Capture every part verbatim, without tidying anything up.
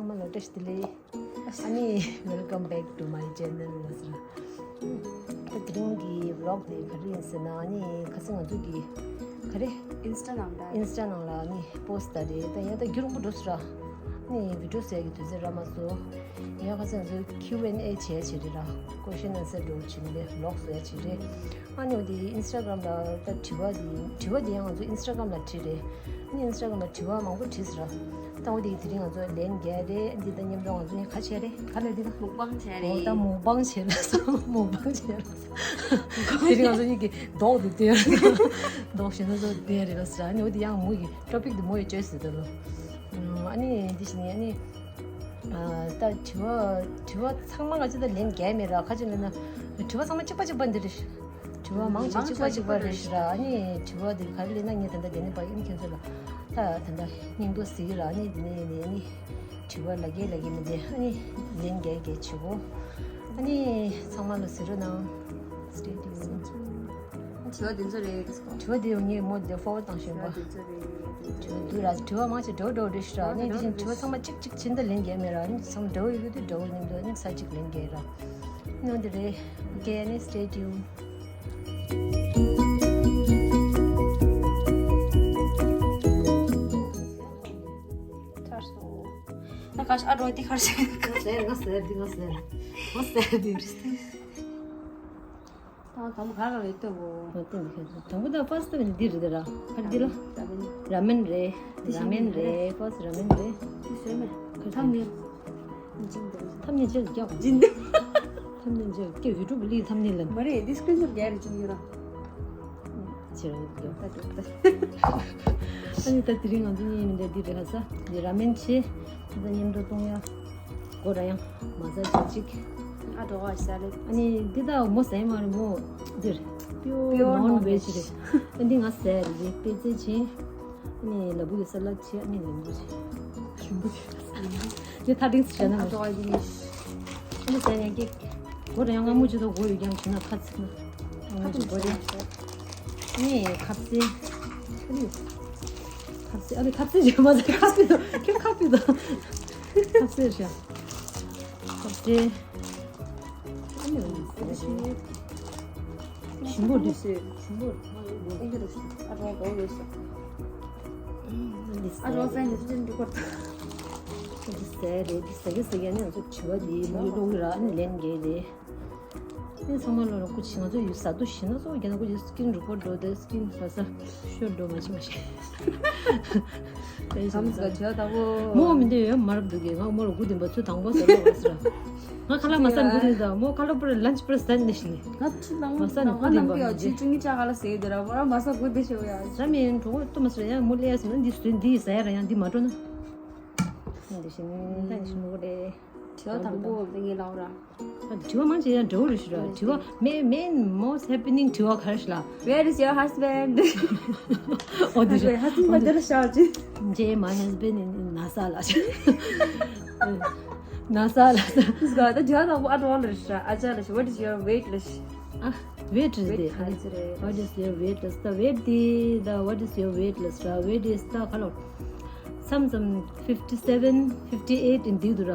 ཚང་མ་ལ་བཀྲ་ཤིས་བདེ་ལེགས། ཨ་ནི། Welcome back to my channel ལ་ཟེར། ད་དེ་རིང་གི་vlog དེ་ག་རེ་ཡིན་ཟེར་ན། ཨ་ནི་ཁ་སང་ང་ཚོ་གི་ག་རེ། Insta ནང་ད། Insta ནང་ལ་ཨ་ནི་post ད་རེད། ད་ཡང་ད་རྒྱུན་རིང་པོ་འགྲོ་སོང་ར། ཨ་ནི་video བཟོ་ཡ་གི་དུས་ཚོད་རག་མ་སོང་། ཡང་ཁ་སང་ང་ཚོ་Q and A བྱས་བྱས་རེད་ར། Question answer འགྲོ་བྱས་ནས་vlog བཟོ་ཡ་བྱས་རེད། ཨ་ནི་འོ་དེ་Instagram ལ་ད་དྲི་བ་དེ་དྲི་བ་དེ་ཡང་ང་ཚོ་Instagram ལ་བྲིས་རེད། ཨ་ནི་Instagram ལ་དྲི་བ་མང་པོ་བྲིས་ཟེར། ད་འོ་དེ་དེ་རིང་ང་ཚོ་ལན་རྒྱག་རེད། ཨ་ནི་ད་མཉམ་དུ་ང་ཚོ་གཉིས་ག་བྱས་རེད། ག་ལ་དེ་ད། mukbang བྱས་རེད། འོ་ད་mukbang བྱས་ལ་སོང་། mukbang བྱས་ལ་སོང་། དེ་རིང་ང་ཚོ་གཉིས་ཀྱི་མདོག་དེ་སྟོན། མདོག་ཞེ་ན་ཚོ་བསྟན་རེད་ལ་ཟེར། ཨ་ནི་འོ་དེ་ཡང་མོ་གི་topic དེ་མོ་ཡི་choice ཟེར་ད་ལོ། ཨ་ནི་དེ་བཞིན་ཨ་ནི། ད་དྲི་བ་དྲི་བ་ཚང་མ་ང་ཚོ་ད་ལན་རྒྱག་མེད་ར། ཁ་ཅིག་ལ་ན་དྲི་བ་ཚང་མ་གཅིག་པ་གཅིག་པ་འདི་རེད། དྲི་བ་མང་ཆེ་གཅིག་པ་གཅིག་པ་རེད་ཤི་ར། ཨ་ནི་དྲི་བ་འདི་ག་རེ་ལས་ན་ངས་ད་ལྟ་འདི་ནས་པ་ཨིན་ཁྱེད་ཚོ་ལ་ད་ད་ལྟ་སྙིང་པོ་ཟིག་ར། ཨ་ནི་འདི་ནས་ནས་ཨ་ནི་དྲི་བ་ལ་རྒྱས་ལ་རྒྱས་མི་འདི་ཨ་ནི་ལན་རྒྱག་རྒྱག་བྱེད་གོ། ཨ་ནི་ཚང་མ་ལ་གཟིགས་རོགས་གནང་། Stay tuned། དྲི་བ་འདི་ཚོ་རེད། དྲི་བ་འདི་ངས་མོ་འདི་forward བཏང་བཞིན་པ། དྲི་བ་འདི་ར་དྲི་བ་མང་ཆེ་འདྲ་བོ་འདྲ་བོ་རེད་ཤི་ར། ཨ་ནི་དེ་བཞིན་དྲི་བ་ཚང་མ་གཅིག་གཅིག་ཕྱིན་ད་ལན་རྒྱག་མེད་ར། ཨ་ནི་ཚང་མ་འདྲ་བོ་ཡོད་དུས་འདྲ་བོ་མཉམ་དུ་ཨ་ནི་ས་གཅིག་ལན་རྒྱག་ར། ནོ་འདི་རེད། ཨོ་ཁེ། ཨ་ནི་stay tuned། ཚར་སོང་། ད་ག་ཤ་ཨ་འགྲོ་འདི་ག་ཤ། ང་ཟེར་ང་ཟེར་འདི་ང་ཟེར། ང་ཟེར་འདི། ད་དང་པོ་ག་རེ་ལས་སྟོན་གོ། ང་སྟོན་གོ། དང་པོ་ད་first ནི་འདི་རེད་ད་ར། ག་རེ་འདི་ལ། ར་མེན་རེད། ར་མེན་རེད། first ར་མེན་རེད། འདི་བཟོས་མེད། ཐམ་ནེལ། འཇིན་འདི། ཐམ་ནེལ་ཅེས་རྒྱག་གོ། འཇིན་འདི། ཐམ་ནེལ་ཅེས་སྐད་YouTube ལི་ཐམ་ནེལ་ལ། མ་རེད། འདི་screenshot རྒྱག་རེད་ཅུང་ཡོད་ར། ཅེས་ར་ཡོད། ད་ད་ད། ཨ་ནི་ད་དེ་རིང་ང་ཚོ་གཉིས་མི་འདྲ་འདི་རེད་ཧ་ས། འདི་ར་མེན་ཆེ། ད་མཉམ་དུ་གཏོང་ཡ། སྒོ་ར་ཡང་མ་ཟ་ཅིག་ཅིག་ཨ་འགྲོ་བ་ཟ་ལེ། ཨ་ནི་འདི་ད་མོ་ཟ་ཡི་མ་རེད་མོ། འདིར་pure pure non veg non-veg རེད། ཨ་འདི་ང་ཟ་ཡ་རེད། པེ་ཙེ་ཆེ། ཨ་ནི་ལ་ཕུག་གི་ས་ལད་ཆེ། ཨ་ནི་ལིམ་བུ་ཆེ། ལིམ་བུ་ཆེ། འདི་ཐ་ཏིང་ཟ་ན་ཨ་མོ་འགྲོ་བ་ཡིན། ཨ་ནི་ཟ་ཡ་ཀྱི་སྒོ་ར་ཡང་སྔ་མོ་ཅིག་ཏོ་སྒོ་ཡོད་ཀྱང་བྱུང་ན་ཁ་ཚིག་ན། ཨ་མོ་ཅིག་སྒོ་ར་ཡང་ནི་ཁབ་ཟས། ཁབ་ཟས། ཨ་ནི་ཁབ་ཟས་ཡོད་མ་ཟ། ཁབ་ཟས་དང་ཁྱོད་ཁབ་ཟས་དང་། ཁབ་ཟས་ཤ། ཁབ་ཟས། ཨ་ནི་ཞིམ་པོ་འདུག་ཞིམ་པོ། ཨ་རོ་གོ་ཡོད་ས། ཨ་རོ་ཧྥན་ནི་ཅིན་འདུག་གོ། ཟས་རེད། ཟས་གི་ཟས་གི་ནི་ང་ཚོ་དྲི་བ་འདི་མི་ལོག་གི་ར། ཨ་ནི་ལན་རྒྱག་རེད། ཨེ་ཚང་མ་ལོ་ར་སྐུ་མཁྱེན། ང་ཚོ་ཡུལ་ས་རྡོ་ཞིག་ན་ཚོ་རྒྱ་ནག་སྐུ་མཁྱེན་skin report འགྲོ་དེ་skin ས་ས་ཤོར་འགྲོ་མ་ཤེས་མ་ཤེས། ཨེ་ཚང་མ་ས་ཇ་དང་པོ་མོ་མི་འདོད་ཡོད་མ་རབས་འདུག་གི། ང་མོ་ལ་སྒུག་བསྡད་པ་ཚོ་དང་པོ་ཟ་ལོ་བ་ཟེར། ང་ཁ་ལག་མ་ཟ་སྒུག་བསྡད་ད་མོ་ཁ་ལག་པུར་lunch པུར་ཟ་ནས་ཤི། ང་ཁྲི་ལང་མ་ཟ་ནས་ང་སྒུག་བསྡད་ནང་པ་པའི་ཨ་ཅི་ཅུང་ངི་ཅག་ག་ལ་ཟེར་དེ་ར་བ་ར་མ་ཟ་སྒུག་བསྡད་ཤེས་ཡ། ཟ་མེད་གྲོགས་པོ་ལྟོ་མ་ཟ་ཡ་མོ་ལས་ཡ་ཟེར་ན་འདི་ཟོས་འདི་ཟ་ཡ་ར་ཡང་འདི་མ་འགྲོ་ན། འདི་བཞིན་ད་ནི་ཞིམ་པོ་རེད། དྲི་བ་དང་པོ་འདི་ངས་ལབ་ར། དྲི་བ་མང་ཆེ་ཡང་འདྲ་བོ་རེད་ཤི་ར། དྲི་བ་main main most happening དྲི་བ་ག་རེ་ཤི་ལ། Where is your husband? ཨོ་དེ་རེད། Husband མ་འདི་ལ་ཤར་ཅི། Jay, my husband in NASA ལ། NASA ལ། དུས་ག་ད་དྲི་བ་དང་པོ་ཨ་ཏོ་ལ་ཤི་ར། ཨ་ཅག་ལ་ཤི། What is your weight ལ་ཤི། ཨ་weight རེད་དེ། Weight ག་ཚོད་རེད། What is your weight ལ་ཤི། ད་weight དེ་ད་what is your weight ལ་ཤི་ར། Weight is ད་ག་ལོ། Some some fifty seven, fifty eight འདི་འདུག་ར།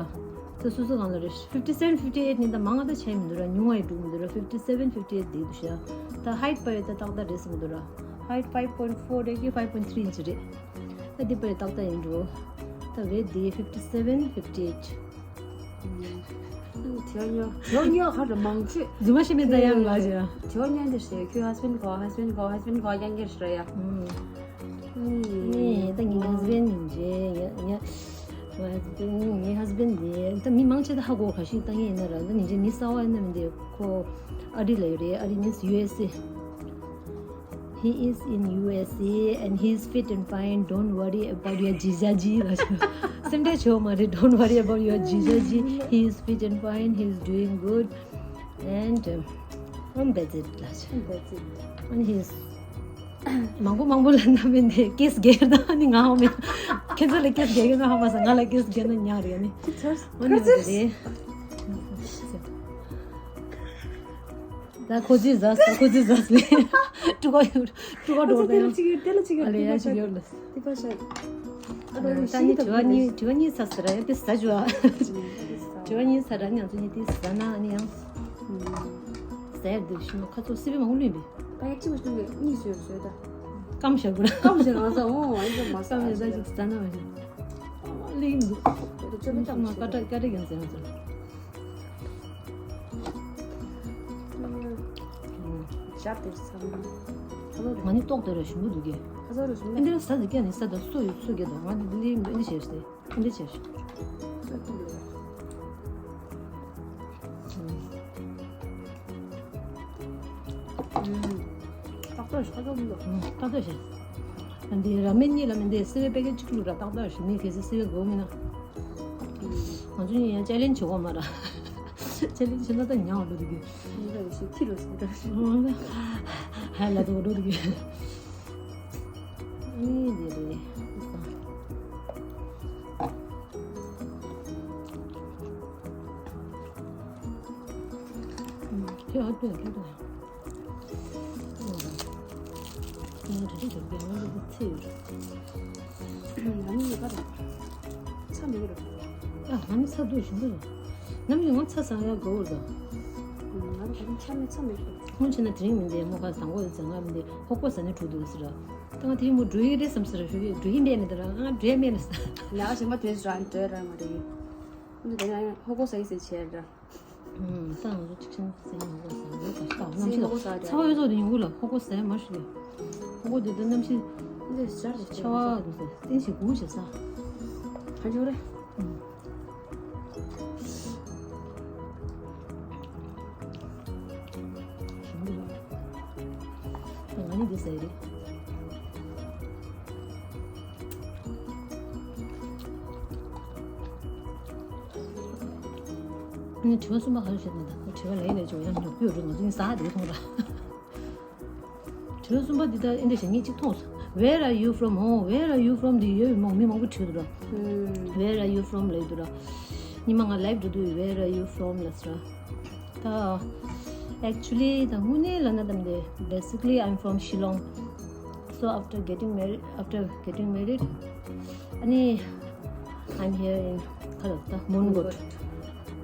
ད་སོ་སོ་གང་ལ་རེད། Fifty seven, fifty eight ནི་ད་མང་ང་ད་ཆེ་མི་འདུག་ར། ཉུང་བ་ཡི་འགྲོ་མི་འདུག་ར། Fifty seven, fifty eight འདི་འདུག་ཤ། ད་height པ་ཡི་ད་ཏག་ཏག་རེད་ཟེར་གི་འདུག་ར། Height five point four རེད་ཀྱི་five point three inch རེད། ད་འདི་པ་ཡི་ཏག་ཏག་ཡིན་འགྲོ། ད་weight འདི་fifty seven, fifty eight དྲི་བ་ཉོ། དྲི་བ་ཉོ་ཁ་ར་མང་ཆེ། རྫུན་མ་ཤི་མེད་ད་ཡང་ལ་ཞེ། དྲི་བ་ཉོ་འདི་ཞེ་ཁྱོད་husband གོ husband གོ husband གོ་ཡང་གེར་ཤི་ར་ཡ། ནི་ད་ངའི་husband ཡིན་རྗེས་ཡ་ཡ། ངའི་husband ངའི་husband འདི་ད་མི་མང་ཆེ་ད་ཧ་གོ་ག་ཤི་ད་ངས་ཡིན་ན་ར། ད་ནི་རྗེས་མི་གསར་བ་ཡིན་ན་མི་འདི་ཁོ་ཨ་རི་ལ་ཡོད་རེད། ཨ་རི་means U S A. He is in U S A and he is fit and fine. Don't worry about your ཇི་ཇ་ཇི་ལ་ཞུ། སེམས་ཁྲལ་བྱེད་མ་རེད། Don't worry about your ཇི་ཇ་ཇི. He is fit and fine. He is doing good. And um, um, that's it ལ་ཞུ། That's it. And he is མང་པོ་མང་པོ་ལ་ན་མིན་ཏེ་ཀེས་རྒྱལ་ད་ནི་ང་ཧ་མེད། ཁྱེད་ཚོ་ལ་ཀེས་རྒྱལ་གི་ང་ཧ་མ་ས། ང་ལ་ཀེས་རྒྱལ་ན་ཉག་རེད་ནི། ཁྱེད་ཚོ་ཨོ་ནི་ཁྱེད་ཚོ་རེད། ད་ཁོ་ཚོས་ཟ་ས། ཁོ་ཚོས་ཟ་ས་ལས། ཀྲུ་ག་ཡོད། ཀྲུ་ག་འགྲོ་ད་ཡང་། ཅིག་ཡོད་དེ་ལ་ཅིག་ཡོད། ཨ་ལེ་ཡ་ཅིག་ཡོད་ལ། དེ་པ་ཤ། ད་ནི་དྲི་བ་གཉིས་དྲི་བ་གཉིས་ཚར་ཟེར་ཡ་དེ་ཟ་བྱོས་ཨ། དྲི་བ་གཉིས་ཚར་ར་ང་ཚོ་གཉིས་དེ་ཟ་ན་ཨ་ནི་ཡང་ཟ་ཡ་འདུག་ཤི་ན་ཁ་ཚོ་སི་པན་མང་པོ་བླུགས་པས། ད་ཡ་གཅིག་མ་ཤི་ན་གཉིས་བཟོས་བཟོས་ད། སྐམ་བཞག་གི་ར། སྐམ་བཞག་ང་ཚོ་འོང་ཨ་ཡ་མ་ཟ་སྐམ་བཞག་ད་ཅིག་ཟ་ན་མ་ཤི་ལིང་འདུག་ད་ཅོ་མི་སྐམ་བཞག་ཀ་ཀྲ་ཀ་ཀྲ་ཡང་ཟ་ང་ཚོ། ཞབས་དེར་ཚང་མ། ང་ནི་ཏོག་དེ་ར་ཞུམ་པོ་འདུག་གས། ཁ་ཚ་རུ་ཞུམ་ཨ་འདི་ར་ས་དེ་སྐྱ་ནི་ས་དང་སོ་ཡོད་སོ་རྒྱ་དང་ང་འདི་འདི་ལི་འདི་འདི་བྱས་ཏེ་འདི་བྱས། ཏག་ཏག་ཞིག་ཁ་ཚ་མི་འདུག་ཏག་ཏག་ཞིག་འདི་ར་མེན་གཉིས་ལ་མེན་འདི་སི་པན་པེ་ཀེ་ཊི་གཅིག་བླུགས་ར་ཏག་ཏག་ཞིག་མི་གལ་སྲིད་སི་པན་དགོས་མིན་ན། ང་ཚོ་གཉིས་ཡང་ཅལ་ལེན་བྱེད་དགོས་མ་ར། ཅལ་ལེན་བྱེད་ན་ད་ཉང་བ་འགྲོ་འདུག་གི། ཉིན་རེ་ཞིག་ཁྱི་རུ་སོང་འགྲོ་ཞིག་ཧ་ལ་དུ་འགྲོ་འདུག་གི། ཨ་ནི་འདི་རེད། ཁྱོད་ཨ་ཏོས་ཁྱོད་ཏོས། ང་ནི་ཡོད་པ་རེད། ཚ་མེད་རེད། ཨ་ང་ནི་ཚ་འདུག་ཞུ་འདུག་ནམ་ཡིན་ང་ཚ་ཟ་ཡ་དགོས་རེད། ང་ད་རིང་ཆ་མེད་ཚ་མེད་རེད། ཁོང་ཆེ་ན་དེ་རིང་མི་འདས་མོ་ཁ་དང་པོ་ཟ་ང་མི་འདས་ཧོ་ཀོ་ཟ་ནས་འགྲོ་འདུག་ཟེར། ད་ང་དེ་རིང་མོ་འགྲོ་ཡི་རེད་བསམ་ཟེར་ཞུ་གི་འགྲོ་ཡི་མེད་མི་འདུག་ར་ང་འགྲོ་ཡ་མེད་མི་ཟ། ཉག་ག་ཞིམ་པ་དེ་ཟ་འགྲོ་ཡ་ར་མ་རེད། འདི་ད་ཡང་ཧོ་ཀོ་ཟ་ཡི་ཟེར་བྱས་ར། ད་ང་ཚོ་གཅིག་ཆེན་ཟེར་ཡིན་ཧོ་ཀོ་ཟ་ཡོད་པ་ཤ་ནམ་ཟེར་ཞིག་ཧོ་ཀོ་ཟ་ཚ་བ་ཡོད་ཚོ་དེ་ཡིན་གུ་ལ་ཧོ་ཀོ་ཟ་ཡ་མ་ཞུ་ལ། ཧོ་ཀོ་དེ་ད་གནམ་གཤིས་འདི་ཟ་རེད་ཆ་བ་དུ་ཟ་བསྟན་ཞིག་གུ་ཞིག་ཟ། ཧ་ཇུ་རེད། ང་ནི་འདི་ཟ་ཡི་རེད། ཨ་ནི་དྲི་བ་གསུམ་པ་ག་རེ་བཤད་ན་ད་དྲི་བ་ལས་ལས་ཅོ་ཡང་ཉོག་པོ་ཡོད་འགྲོ་ང་ཚོ་ནི་ཟ་དེ་མཐོང་ར། དྲི་བ་གསུམ་པ་འདི་ད་ཨིན་ཌི་ཞེ་ངས་གཅིག་མཐོང་སོང་། Where are you from? ཧོ། Where are you from? འདི་ཡོད་མོ་མི་མང་པོ་དྲིས་འདུག་ར། Where are you from? ལབ་འདུག་ར། ཉི་མ་ང་ལའིབ་འགྲོ་དུས་Where are you from? ལབ་སོང་ར། ད་actually ད་དངོས་གནས་ལབ་ན་ད་འདི་basically I'm from Shillong. So after getting married, after getting married, ཨ་ནི་I'm here in ཁ་ལ་ད་མོན་གྷོ།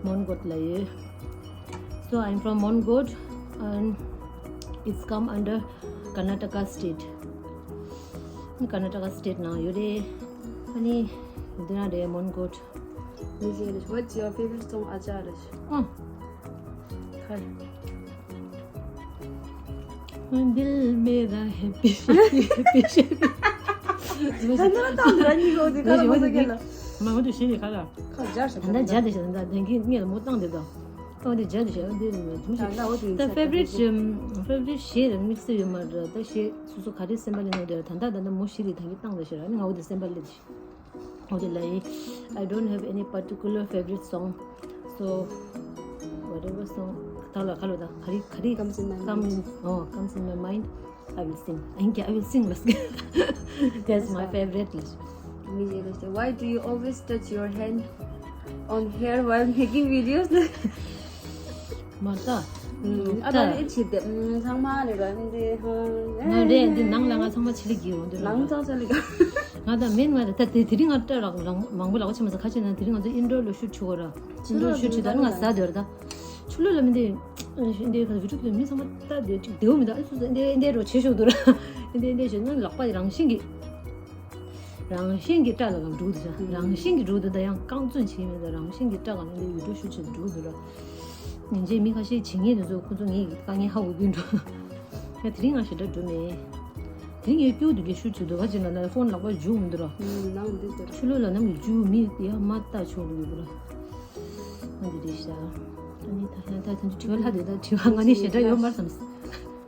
མོན་གྷོ་ལ་ཡོད། So I'm from Mongkot and it's come under Karnataka state. Karnataka state ནང་ཡོད་རེད། ཨ་ནི་འདི་ན་རེད་མོན་གྷོ། མི་ཞིག་རེད། What's your favorite song? ཨ་ཅག་རེད། ཨ། ཁར། दिल मेरा है पेशे पेशे। ད་ནི་ད་ད་ནི་ཡོད་དེ་ཁ་ལ་མ་ཟ་ག་ལ། མ་འོ་དེ་ཤེས་ནི་ཁ་ལ། ཁ་སྦྱར་ཤག་ད་ལྟ་སྦྱར་དེ་ཤག་ད་ལྟ་དེང་གི་ངས་ལ་མོ་བཏང་དེ་དང་། ད་འོ་དེ་སྦྱར་དེ་ཤག་འདི་མ་ཐུམ་ཤག་ད་ད་འོ་དེ་ད་ཕེབ་རིཊ་ཕེབ་རིཊ་ཤེ་རེད་དམིགས་བསལ་ཡོད་མ་རེད། ད་ཤེ་སོ་སོ་ག་རེ་སེམས་པ་ལ་ནོར་དེ་ད་ད་ད་ད་མོ་ཤི་རེད་ད་གི་བཏང་དེ་ཤག་ར་ནི་ང་འོ་དེ་སེམས་པ་ལ་དེ་ཤག་འོ་དེ་ལ་ཡིན། I don't have any particular favorite song. So whatever song ད་ལ་ག་ལོ་ད་ག་རེ་ག་རེ་comes in my mind. Come in, oh, comes in my mind. I will sing. Thank you. I will sing. That's my favorite. Why do you always touch your hand on hair while making videos? མ་ལྟ། ཨ་ད་ཨེ་ཆི་དེ་ཚང་མ་ནི་ར་འདི་ཧང་། ང་རེད་འདི་ནང་ལ་ང་ཚང་མ་ཆི་ལི་གི་རུང་འདི་ནང་ཚང་ཆི་ལི་ག་ང་ད་མེན་ང་ད་ད་དེ་དེ་རིང་ང་སྐྲ་རག་མང་པོ་ལག་པ་ཆེ་མ་ས་ཁ་ཆེ་ན་དེ་རིང་ང་ཚོ་ཨིན་ཌོར་ལ་ཤུ་ཆུ་གོ་ར། ཨིན་ཌོར་ཤུ་ཆུ་ད་ང་ཟ་དེ་ར་ད། ཆུ་ལོ་ལ་མི་འདི་འདི་ཁ་བི་ཊུ་དེ་མི་ཚང་མ་ད་དེ་ཅིག་དེའུ་མི་ད་ཨ་སུ་ས་འདི་འདི་རོ་ཆེ་ཤོག་དུ་ར། འདི་འདི་ཞེ་ན་ལག་པ་རང་བཞིན་གི་རང་བཞིན་གྱིས་སྐྲ་ལ་གང་འགྲོ་འདུག་ས། རང་བཞིན་གྱིས་འགྲོ་འདུག་ད་ཡང་རྐང་བཙུན་བྱེད་མེད་ད་རང་བཞིན་གྱིས་སྐྲ་གང་འདི་ཡུལ་གྲུ་ཤུ་ཆེ་འགྲོ་འདུག་ར། ཉིན་རྗེས་མི་ཁ་ཤས་བྱེད་ངེས་འདུག་ཚོ་ཁོ་ཚོ་ངའི་དཀའ་ངལ་ཧ་གོ་གི་འགྲོ། ཡ་དེ་རིང་ང་ཞེ་དྲག་འགྲོ་མེད། དེ་རིང་ངས་སྐྱུག་འདུག་གི་ཤུ་ཆུ་འདུག་ག་ཅི་ན་ལ་ཕོན་ལག་པ་འཇུག་མི་འདུག་ར། ནང་འདི་ཚོ་ཆུ་ལོ་ལ་ནམ་གྱི་འཇུག་མི་ཡ་མ་ལྟ་ཆོག་འདུག་གི་འདུག་ར། ང་འདི་རེད་ཤག་ཨ་ནི་ད་ཡང་ད་དེ་ཚོ་དྲི་བ་ལྷག་དེ་ད་དྲི་བ་ང་ནི་ཞེ་དྲག་ཡོད་མ་རེད་བསམ།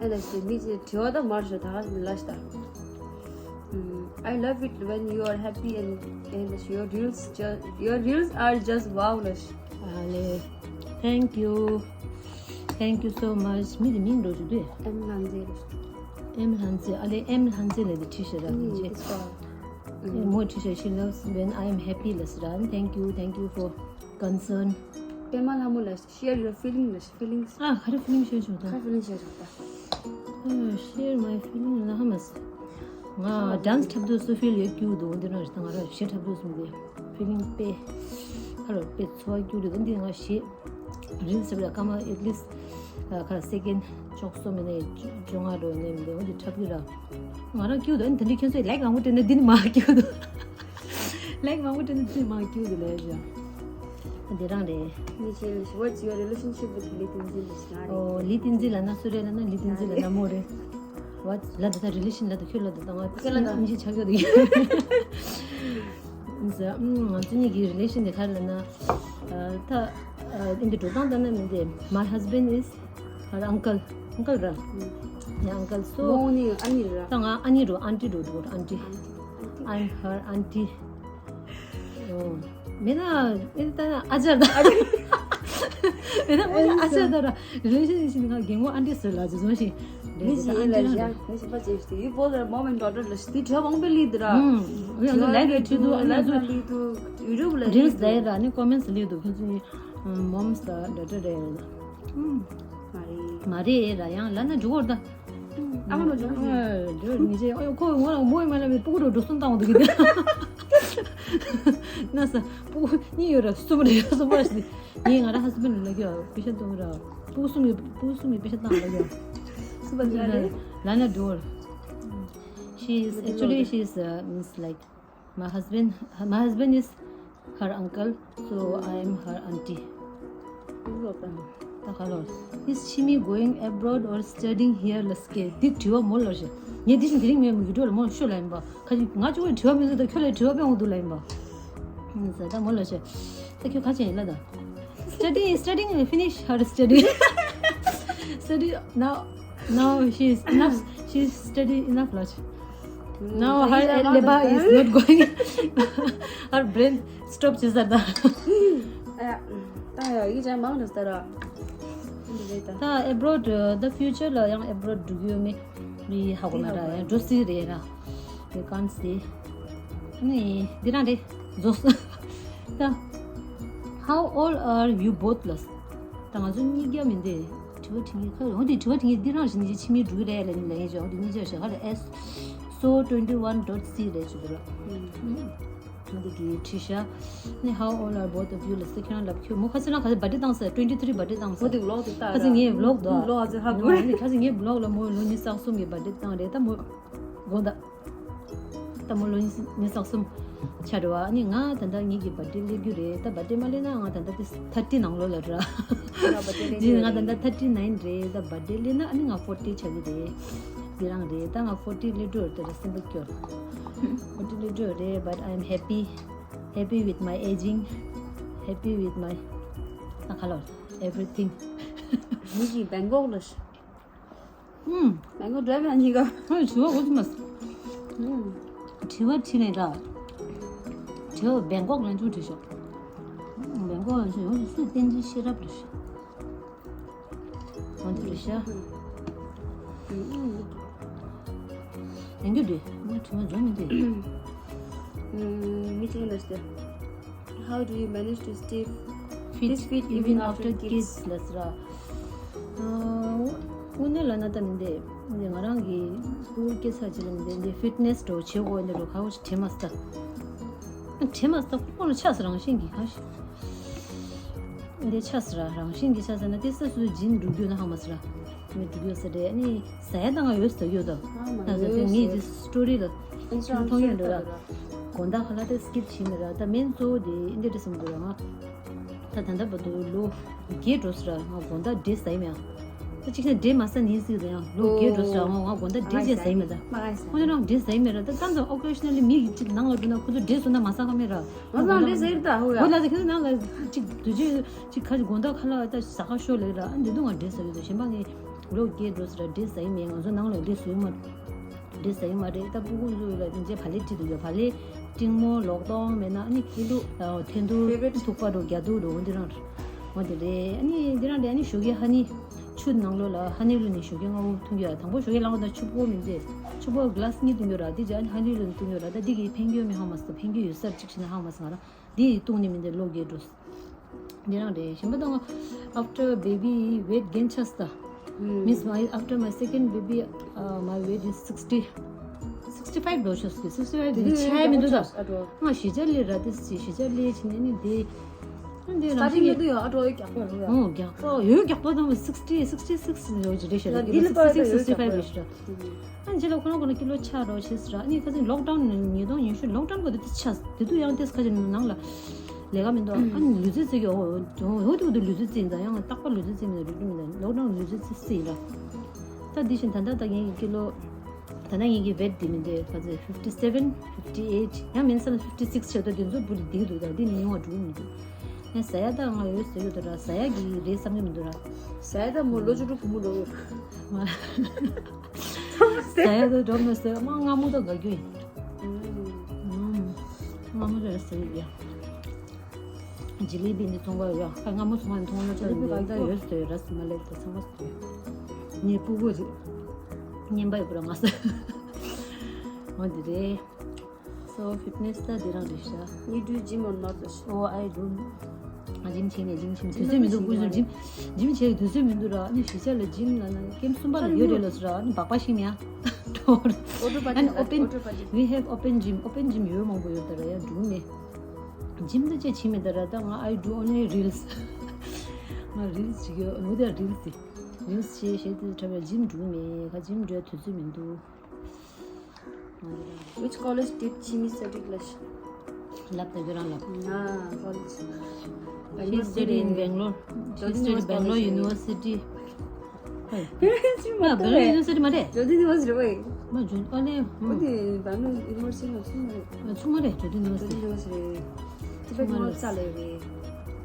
ཨ་ལ་ཞེ་མི་ཚེ་དྲི་བ་ད་མར་ཞོ་ད་ག་ལ་ཞེ་ད། ཨམ། I love it when you are happy and and your reels just your reels are just wow ལ་ཞེ། ཨ་ལེ། Thank you. Thank you so much. མི་དེ་མིང་འགྲོ་ཞུ་དུས། ཨེམ་ལྷ་མཛེས་ལ་ཞེ། ཨེམ་ལྷ་མཛེས་ཨ་ལེ་ཨེམ་ལྷ་མཛེས་ལ་དེ་བྲིས་ཞེ་ར་མི་ཚེ། མོ་བྲིས་ཞེ། She loves when I am happy ལ་ཞེ་ར། Thank you, thank you for concern. པད་མ་ལྷ་མོ་ལ་share your feeling ལ་feelings. ཨ་ག་རེ་feeling share བྱུང་ད། ག་རེ་feeling share བྱུང་ད། ཨ། Share my feeling ལ་ཧ་མ་སི། ང་ཌན་སི་འཁྲབ་དུས་སུ་ཕིལ་ཡོད་སྐྱིད་འདུག་འདི་ནང་ང་རང་གཞས་འཁྲབ་དུས་སུ་འདི་ཕི་ལིང་དཔེ་ཁ་ལོ་དཔེ་ཚོར་བ་སྐྱིད་འདུག་འདི་ང་གཞས་རིལ་སི་རེད་སྐར་མ་ཨེཊ་ལིསི་ཁ་སེ་ཀེན་བཅུ་གསུམ་མིན་ནས་བཅོ་ལྔ་འགྲོ་ནས་མི་འདི་འོ་འདི་འཁྲབ་གི་ར། ང་རང་སྐྱིད་འདུག་འདི་འདྲའི་ཁྱོད་ཚོས་ལའིག་མང་པོ་སྤྲད་ན་འདི་ནི་མ་སྐྱིད་འདུག་ལའིག་མང་པོ་སྤྲད་ན་འདི་མ་སྐྱིད་འདུག་ལས་ཞོ། འདི་རང་རེད། Nishi, what's your relationship with Lee Tinzin? ཨོ་ལི་ཏིན་ཛི་ལབ་ན་སུ་རེད་ལབ་ན་ལི་ཏིན་ཛི་ལབ་ན་མོ་རེད། What ལབ་ད་ད་རི་ལེ་ཤན་ལབ་ད་ཁྱོད་ལབ་ད་ད་ང་ཁྱོད་ལབ་ད་ཉི་ཤི་ཆགས་ཡོད་ད་ཡིན། ང་ཚོ་གཉིས་ཀྱི་རི་ལེ་ཤན་དེ་ག་རེ་ལབ་ན། ད་འདི་འགྲོ་སྟངས་ལྟར་ན་མི་འདི། My husband is her uncle. Uncle ར། Yeah, uncle. So ཁོང་གཉིས་ཨ་ནི་ར། ད་ང་ཨ་ནི་རུ་ཨན་ཊི་རུ་འགྲོ་ཨན་ཊི། I'm her auntie. ཨོ། མེད་ན་ཨེ་ད་ཨ་ཅག་ད། མེད་ན་ཨ་ཅག་ད་ར་རེ་ཞིག་ཞིག་ང་རྒན་མོ་ཨན་ཊི་ཟེར་ལ་ཅི་བཟོ་ཞིག་རེད། ངས་ཞིག་ཡིན་ལ་ཨན་ཊི་རང་རེད། ཞག་ངས་ཞིག་པ་ཅེས་ཞིག་you both are mom and daughter ལ་ཞིག་དེ་དྲི་བ་མང་པོ་སླེབས་འདུག་ར། ཨུམ། ཡང་ལ་ལའིབ་ལ་ཁྲིད་འདུག་ཨ་ནི་ཚོ་ལའིབ་ལ་སླེབས་འདུག་ཡུ་ཊུབ་ལ་རིལ་སི་ལ་ཡིན་ར་ནི་ཀོ་མེན་སི་སླེབས་འདུག་ཁྱོད་ཚོ་ནི་མོམ་སི་དང་ཌོ་ཊར་རེད། ཨུམ། མ་རེད། མ་རེད་ར་ཡང་ལབ་ན་འགྲིག་གོ་ར་ད། ཨ་མ་ལོ་ཇོ་ཨ་ཇོ་ཉི་ཅེ་ཨོ་ཁོ་ངོ་ལ་མོ་ཡི་མ་ལ་བའི་སྤུ་གུ་རུ་འགྲོ་སོང་བཏང་འདུག་གི་ན་ས་སྤུ་གུ་གཉིས་ཡོད་ར་གསུམ་རེད་གསུམ་པ་ཞིག་ངས་ང་ར་ཧ་སི་བྷེན་ལ་གི་པེ་ཤ་གཏོང་ར་སྤུ་གུ་གསུམ་གི་སྤུ་གུ་གསུམ་གི་པེ་ཤ་བཏང་ལ་གི་སུ་པ་ཇི་ར་རེད། ལ་ན་འགྲོ། She is actually she is uh, means like My husband, my husband is her uncle, so I am her auntie. ད་ག་ལོར། Is Shimi going abroad or studying here ལ་སྐད་འདི་དྲི་བ་མོ་ལོར་ཞེ། ངས་འདི་བཞིན་དེ་རིང་ངས་ཡུ་ཊུབ་ལ་མོ་ཤོད་ལ་ཡིན་པ། ཁ་ཅིག་ང་ཅོ་དྲི་བ་མི་འདུག་ད་ཁྱོད་ལ་དྲི་བ་དཔེ་འོང་འདུག་ལ་ཡིན་པ། ད་མོ་ལོར་ཞེ། ད་ཁྱོད་ཁ་ཅན་ཡིན་ལ་ད། Study, studying, finish her study. Study now. No, she is enough. She is study enough, Lord. Now her labor is not going. Her brain stop བྱེད་ས་ད། ད་ཡ་ཡིག་ཅན་མང་ནས་ད་ར། ད་abroad the future ལ་ཡང་abroad འགྲོ་གི་ཡོད་མེད་མི་ཧ་གོ་མ་ར་ཡང་འགྲོ་སྲིད་རེད་ར། You can't say. ནི་འདི་རང་རེད་ཟོ། ད་How old are you both ལ། ད་ང་ཚོ་གཉིས་ཀ་མིན་ཏེ། དྲི་བ་དྲི་ངེས་ཁ་འོ་དེ་དྲི་བ་དྲི་ངེས་འདི་རང་བཞིན་གྱི་ཕྱི་མི་འགྲོ་གི་རེད་ལ་ནི་ལ་ཡིན་ཅོག་འདི་གཉིས་ཆ་ཞག་ཧ་ལ་S so twenty one dot C རེད་ཅུ་འདུག་ལ། འོ་དེ་གི་དྲི་ཤ་ནི་how old are both of you ལ་སི་ཁྱོད་རང་ལབ་ཁྱོད་མོ་ཁ་སི་རང་ཁ་སི་བར་ཌེ་བཏང་ས་twenty three བར་ཌེ་བཏང་ས། འོ་དེ་ཝི་ལོག་དེ་ལྟ་ཁ་སི་ངའི་ཝི་ལོག་དོ་ཝི་ལོག་ཨ་ཙི་ཧ་གོ་ཁ་སི་ངའི་ཝི་ལོག་ལ་མོ་ལོ་ཉི་ཤུ་རྩ་གསུམ་གི་བར་ཌེ་བཏང་རེད་ད་མོ་དགོངས་དག་ད་མོ་ལོ་ཉི་ཤུ་རྩ་གསུམ་ཆགས་འགྲོ་བ། ཨ་ནི་ང་ད་ལྟ་ངེད་ཀྱི་བར་ཌེ་སླེབས་རྒྱུ་རེད། ད་བར་ཌེ་མ་སླེབས་ན་ང་ད་ལྟ་དེ་ཐར་ཊི་ནང་ལོགས་ལ་ར། ང་བར་ཌེ་སླེབས་རྒྱུ་ང་ད་ལྟ་ཐར་ཊི་ནའིན་རེད། ད་བར་ཌེ་སླེབས་ན་ཨ་ནི་ང་ཕོར་ཊི་ཆགས་ཀྱི་རེད། འདི་རང་རེད། ད་ང་ཕོར་ཊི་སླེབས་འགྲོ་རེད། ད་ར་སེམས་པ་སྐྱོ། ཕོར་ཊི་སླེབས་འགྲོ་རེད། But I am happy, happy with my aging, happy with my ད་ཁ་ལོ་everything. ངེད་ཀྱི་བེང་ཀོག་ལ། ཨུམ། མེང་གོ་འདྲ་མེད་གཉིས་ཀ་ཨ་དྲི་བ་འོ་ཙི་མ། ཨུམ། དྲི་བ་དྲིས་ནས་ད། དྲི་བ་བེང་ཀོག་ལ་ཅུང་དྲིས་ཤོག་ཨུམ། བེང་ཀོག་ལ་ཅུང་ཡོང་སུ་བསྟན་འཛིན་ཤེས་རབ་རེད། འོ་འདི་རེད་ཤག་ཨུམ། ཡང་རྒྱུ་འདི་ང་དྲི་བ་འཇོན་མི་འདུག་ཨུམ། མི་གཅིག་ལ་ཟེར། How do you manage to stay fit, this fit even after kids ལ་ཟེར། དངོས་གནས་ལབ་ན་ད་མི་འདི་ང་རང་གི་སྐུ་སྐྱེ་ས་ཅིག་ལ་མི་འདི་འདི་ཕིཊ་ནེས་འདྲ་བོ་བྱེད་དགོས་འདི་འདྲ་བོ་ག་བོ་ཞིག་དྲན་མ་སོང་། དྲན་མ་སོང་ཁོ་ལ་ཆགས་སོང་རང་བཞིན་གྱིས་གང་ཞིག་འདི་ཆགས་སོང་ར་རང་བཞིན་གྱིས་ཆགས་སོང་ན་དེ་ས་སུ་སྦྱིན་འགྲོ་རྒྱུ་ན་ཧ་མ་སོང་ར་མི་འགྲོ་རྒྱུ་ས་རེད་ནི། ཟ་ཡ་ད་ང་ཡོད་ཟ་ཡོད་དོ། ང་ཟ་ཡ་ངའི་ཇི་སི་ཊོ་རི་ལ་ཅིག་མཐོང་ཡོད་འགྲོ་ར། དགོང་དག་ཁ་ལག་དེ་སི་ཀིབ་བྱེད་མི་ར། ད་མེན་གཙོ་བོ་དེ་འདི་འདྲ་བསམ་དགོས་ར་ང་། ད་ད་ལྟ་བར་དུ་ལོ་བརྒྱད་འགྲོ་སོང་ར་ང་དགོང་དག་འབྲས་ཟ་ཡི་མེད་ཨ། ད་གཅིག་ནས་འབྲས་མ་ཟ་ནི་ཟིག་ད་ཡང་ལོ་བརྒྱད་འགྲོ་སོང་ར་ང་ང་དགོང་དག་འབྲས་ཅིག་ཟ་ཡི་མེད་ད། ཁོ་ཚོ་རང་འབྲས་ཟ་ཡི་མེད་ར། ད་ད་ད་ཨོ་ཀེ་ཤ་ན་ལི་མི་གཅིག་ནང་ལ་འགྲོ་ན་ཁོ་ཚོ་འབྲས་ཟོས་ན་མ་ཟ་ག་མེད་ར། ང་ཚོ་འབྲས་ཟ་ཡི་ད་ཧོ་ཡ། ཧོ་ལ་ད་ཁྱོད་ཚོ་ནང་ལ་གཅིག་དུས་ཚོད་ཅིག་ཁ་ཅིག་དགོང་དག་ཁ་ལག་ད་ཟ་ག་ཤོག་ལེ་ར། ཨ་འདི་དུས་ང་འབྲས་ཟ་ཡོད་ད་གཞན་པ་ངས། ལོ་བརྒྱད་འགྲོ་ས་ར་འབྲས་ཟ་ཡི་མེད། ང་ཚོ་ནང་ལ་འབྲས་ཟ་ཡི་མ། འབྲས་ཟ་ཡི་མ་རེད། ད་སྤུ་གུ་ཚོ་ལ་འདི་འབྲས་བག་ལེབ་ཁྲིད་དུ་ཡོད། བག་ལེབ་སྤྲིན་མོ་ལོག་གཏོང་མེད་ན་ཨ་ནི་ཐེན་ཐུག་ཐེན་ཐུག་ཐུག་པ་འགྲོ་རྒྱ་ཐུག་འགྲོ་འོ་འདི་རང་འོ་འདི་རེད། ཨ་ནི་འདི་རང་རེད། ཨ་ནི་ཞོགས་ཀས་ཧ་ནི་ཆུ་ནང་ལོགས་ལ་ཧ་ནི་ལུ་ནི་ཞོགས་ཀས་སྔ་པོ་འཐུང་རྒྱུ་ཡ། དང་པོ་ཞོགས་ཀས་ལངས་པ་དང་ཆུ་ཕོར་མི་འདྲེ་ཆུ་ཕོར་གི་ལ་སི་གཉིས་འཐུང་རྒྱུ་ར། འདི་རྗེས་ཨ་ནི་ཧ་ནི་ལུ་ནི་འཐུང་རྒྱུ་ར། ད་འདི་གི་ཕན་གྱི་མི་ཧ་མ་སོ་ཕན་གྱི་ཡོད་སར་གཅིག་བྱས་ན་ཧ་མ་སོ་ང་རང་འདི་ཡི་བཏུང་ནི་མི་འདྲེ་ལོ་བརྒྱད་འགྲོ། འདི་རང་རེད། གཞན་པ་དང་after baby weight gain ཆགས་ད། Means my after my second baby, uh, my weight is sixty, སིག་སི་ཊི་ཕའིབ་འགྲོ་ཤག་སིག་སི་ཕའིབ་དེ་ཆ་ཡ་མི་འདུག་ད། ཨ་འགྲོ། ང་གཞིས་ཆགས་ལས་ར་དེ་སི་གཞིས་ཆགས་ལས་ཕྱིན་ནས་ནི་དེ། ཨ་འདི་རང་སྟ་ཊིང་ལ་དུ་ཡང་ཨ་འགྲོ་ཡོད་རྒྱག་པ་རུ་ཡ། ཨོ་རྒྱག་པ་ཡོད་རྒྱག་པ་དང་སིག་སི་ཊི་སིག་སི་ཊི་ཡོད་ཀྱི་རེད་ཤག་ད་འདི་ལ་པར་ད་ཡོད་རྒྱག་པ་རེད་ཤག་ཨ་འཇི་ལ་ཁོ་རང་ཁོ་རང་ཀི་ལོ་ཆགས་རོགས་བྱེད་ཟེར་ཨ་ནི་ཁ་སང་ལོག་ཌའུན་ཉིས་སྟོང་ཉི་ཤུ་ལོག་ཌའུན་གོ་དེ་དེ་ཆགས་དེ་དུས་ཡང་དེ་ཁ་ཅིག་ནང་ལ་ལས་ཀ་མི་འདུག་ཨ་ནི་ལུས་རྩལ་རྩེད་ཀྱི་ཨོ་ཨོ་དེ་གོ་དེ་ལུས་རྩལ་རྩེད་ཡིན་ད་ཡང་རྟག་པར་ལུས་རྩལ་རྩེད་མི་འདུག་རིག་རིག་མི་འདུག་ལོག་ཌའུན་ལུས་རྩལ་རྩེད་རྩེད་ཡིན་ད། ད་འདི་བཞིན་ད་ལྟ་ད་ངའི་ཀི་ལོ། ད་ལྟ་ངེད་ཀྱི་ཝེཊ་འདི་མི་འདུག་ག་ཚོད་ཕིབ་ཊི་སེ་ཝེན། ཕིབ་ཊི་ཨེཊ། ཡང་མིན་ས་ལ་ཕིབ་ཊི་སིག་སི་བྱས་ཏོ་དེ་ཚོ་བུ་འདི་འདུག་ད་འདི་ནི་ཉུང་བ་འགྲོ་མི་འདུག་ངས་ཟ་ཡ་ད་ང་ཡོད་ཟེར་གྱི་འདུག་ར་ཟ་ཡ་གི་རེད་བསམ་གྱི་མི་འདུག་ར། ཟ་ཡ་ད་མོ་ལོ་བཅུ་དྲུག་བུ་མོ་འགྲོ་གི་ཡོད། ཟ་ཡ་ད་འགྲོ་མི་ཟེར་མ་སྔ་མོ་ད་དགའ་རྒྱུ་ཡིན། ཨུམ། སྔ་མོ་ད་ཟེར་གྱི་ཡ། ཇི་ལི་བི་འདི་ཚོང་པ་ཡོད། ཁ་སྔ་མོ་ཚོང་པ་ཚོང་ལ་ཇི་ལི་བི་ཆ་གང་ཡོད་ཟེར་ཡོད་ར་སི་མ་ལེབ་ད་ཚང་མ་ཟེར་ཡོད། ངའི་སྤུ་གུ་རེད། རྔན་པ་ཡོད་པ་ར་ང་ཟེར། འོ་འདི་རེད། So fitness ད་འདི་རང་རེད་ཤག You do gym or not? Oh, I do. ཨ་ཇིམ་བྱས་ནས་ཇིམ་བྱས་དུས་ཚོད་མི་འདུག་ཀུན་སུ་ཇིམ་ཇིམ་བྱས་དུས་ཚོད་མི་འདུག་ར། ཨ་ནི་གཞིས་ཆགས་ལ་ཇིམ་ལ་ན་ཀེམ་གསུམ་པ་ལ་ཡོད་རེད་ལོ་ཟེར་ར། ཨ་ནི་སྦག་སྦག་ཤིག་མེད་ཨ། Auto party. And open, auto party. We have open gym. Open gym ཡོད་མང་པོ་ཡོད་ད་ར་ཡ་འགྲུལ་མེད། ཇིམ་དུ་ཅེ་ཕྱིན་མེད་ད་ར། ད་ང་I do only reels. ང་རིལ་སི་བྱེད་ཀྱི་ཡོད། འོ་དེ་རིལ་སི་རིལ་སི་བྱེད་བྱེད་དུ་འཁྲབ་པའི་ཇིམ་འགྲོ་མེད། ཁ་ཇིམ་འགྲོ་དུས་ཚོད་མི་འདུག Which college did Chimi study? Class. ལབ་ད་ཁྱོད་རང་ལབ། ང་college. She studied in Bangalore. She studied Bangalore University. ཧེ། ཡ་བེ་ལོར་ཡུ་ནི་ཝར་སི་ཊི་མ་རེད། ཇོ་ཏི་ཡུ་ནི་ཝར་སི་ཊི་རེད་བས། མ་ཇོ་ཨ་ནི། འོ་དེ་བེ་ལོར་ཡུ་ནི་ཝར་སི་ཊི་ནང་ཚུད་མ་རེད། ཚུད་མ་རེད་ཇོ་ཏི་ཡུ་ནི་ཝར་སི་ཊི། ཇོ་ཏི་ཡུ་ནི་ཝར་སི་ཊི་རེད། ཊི་བེཊ་ཡུ་ནི་ཝར་སི་ཊི་ལ་ཡོད་རེད།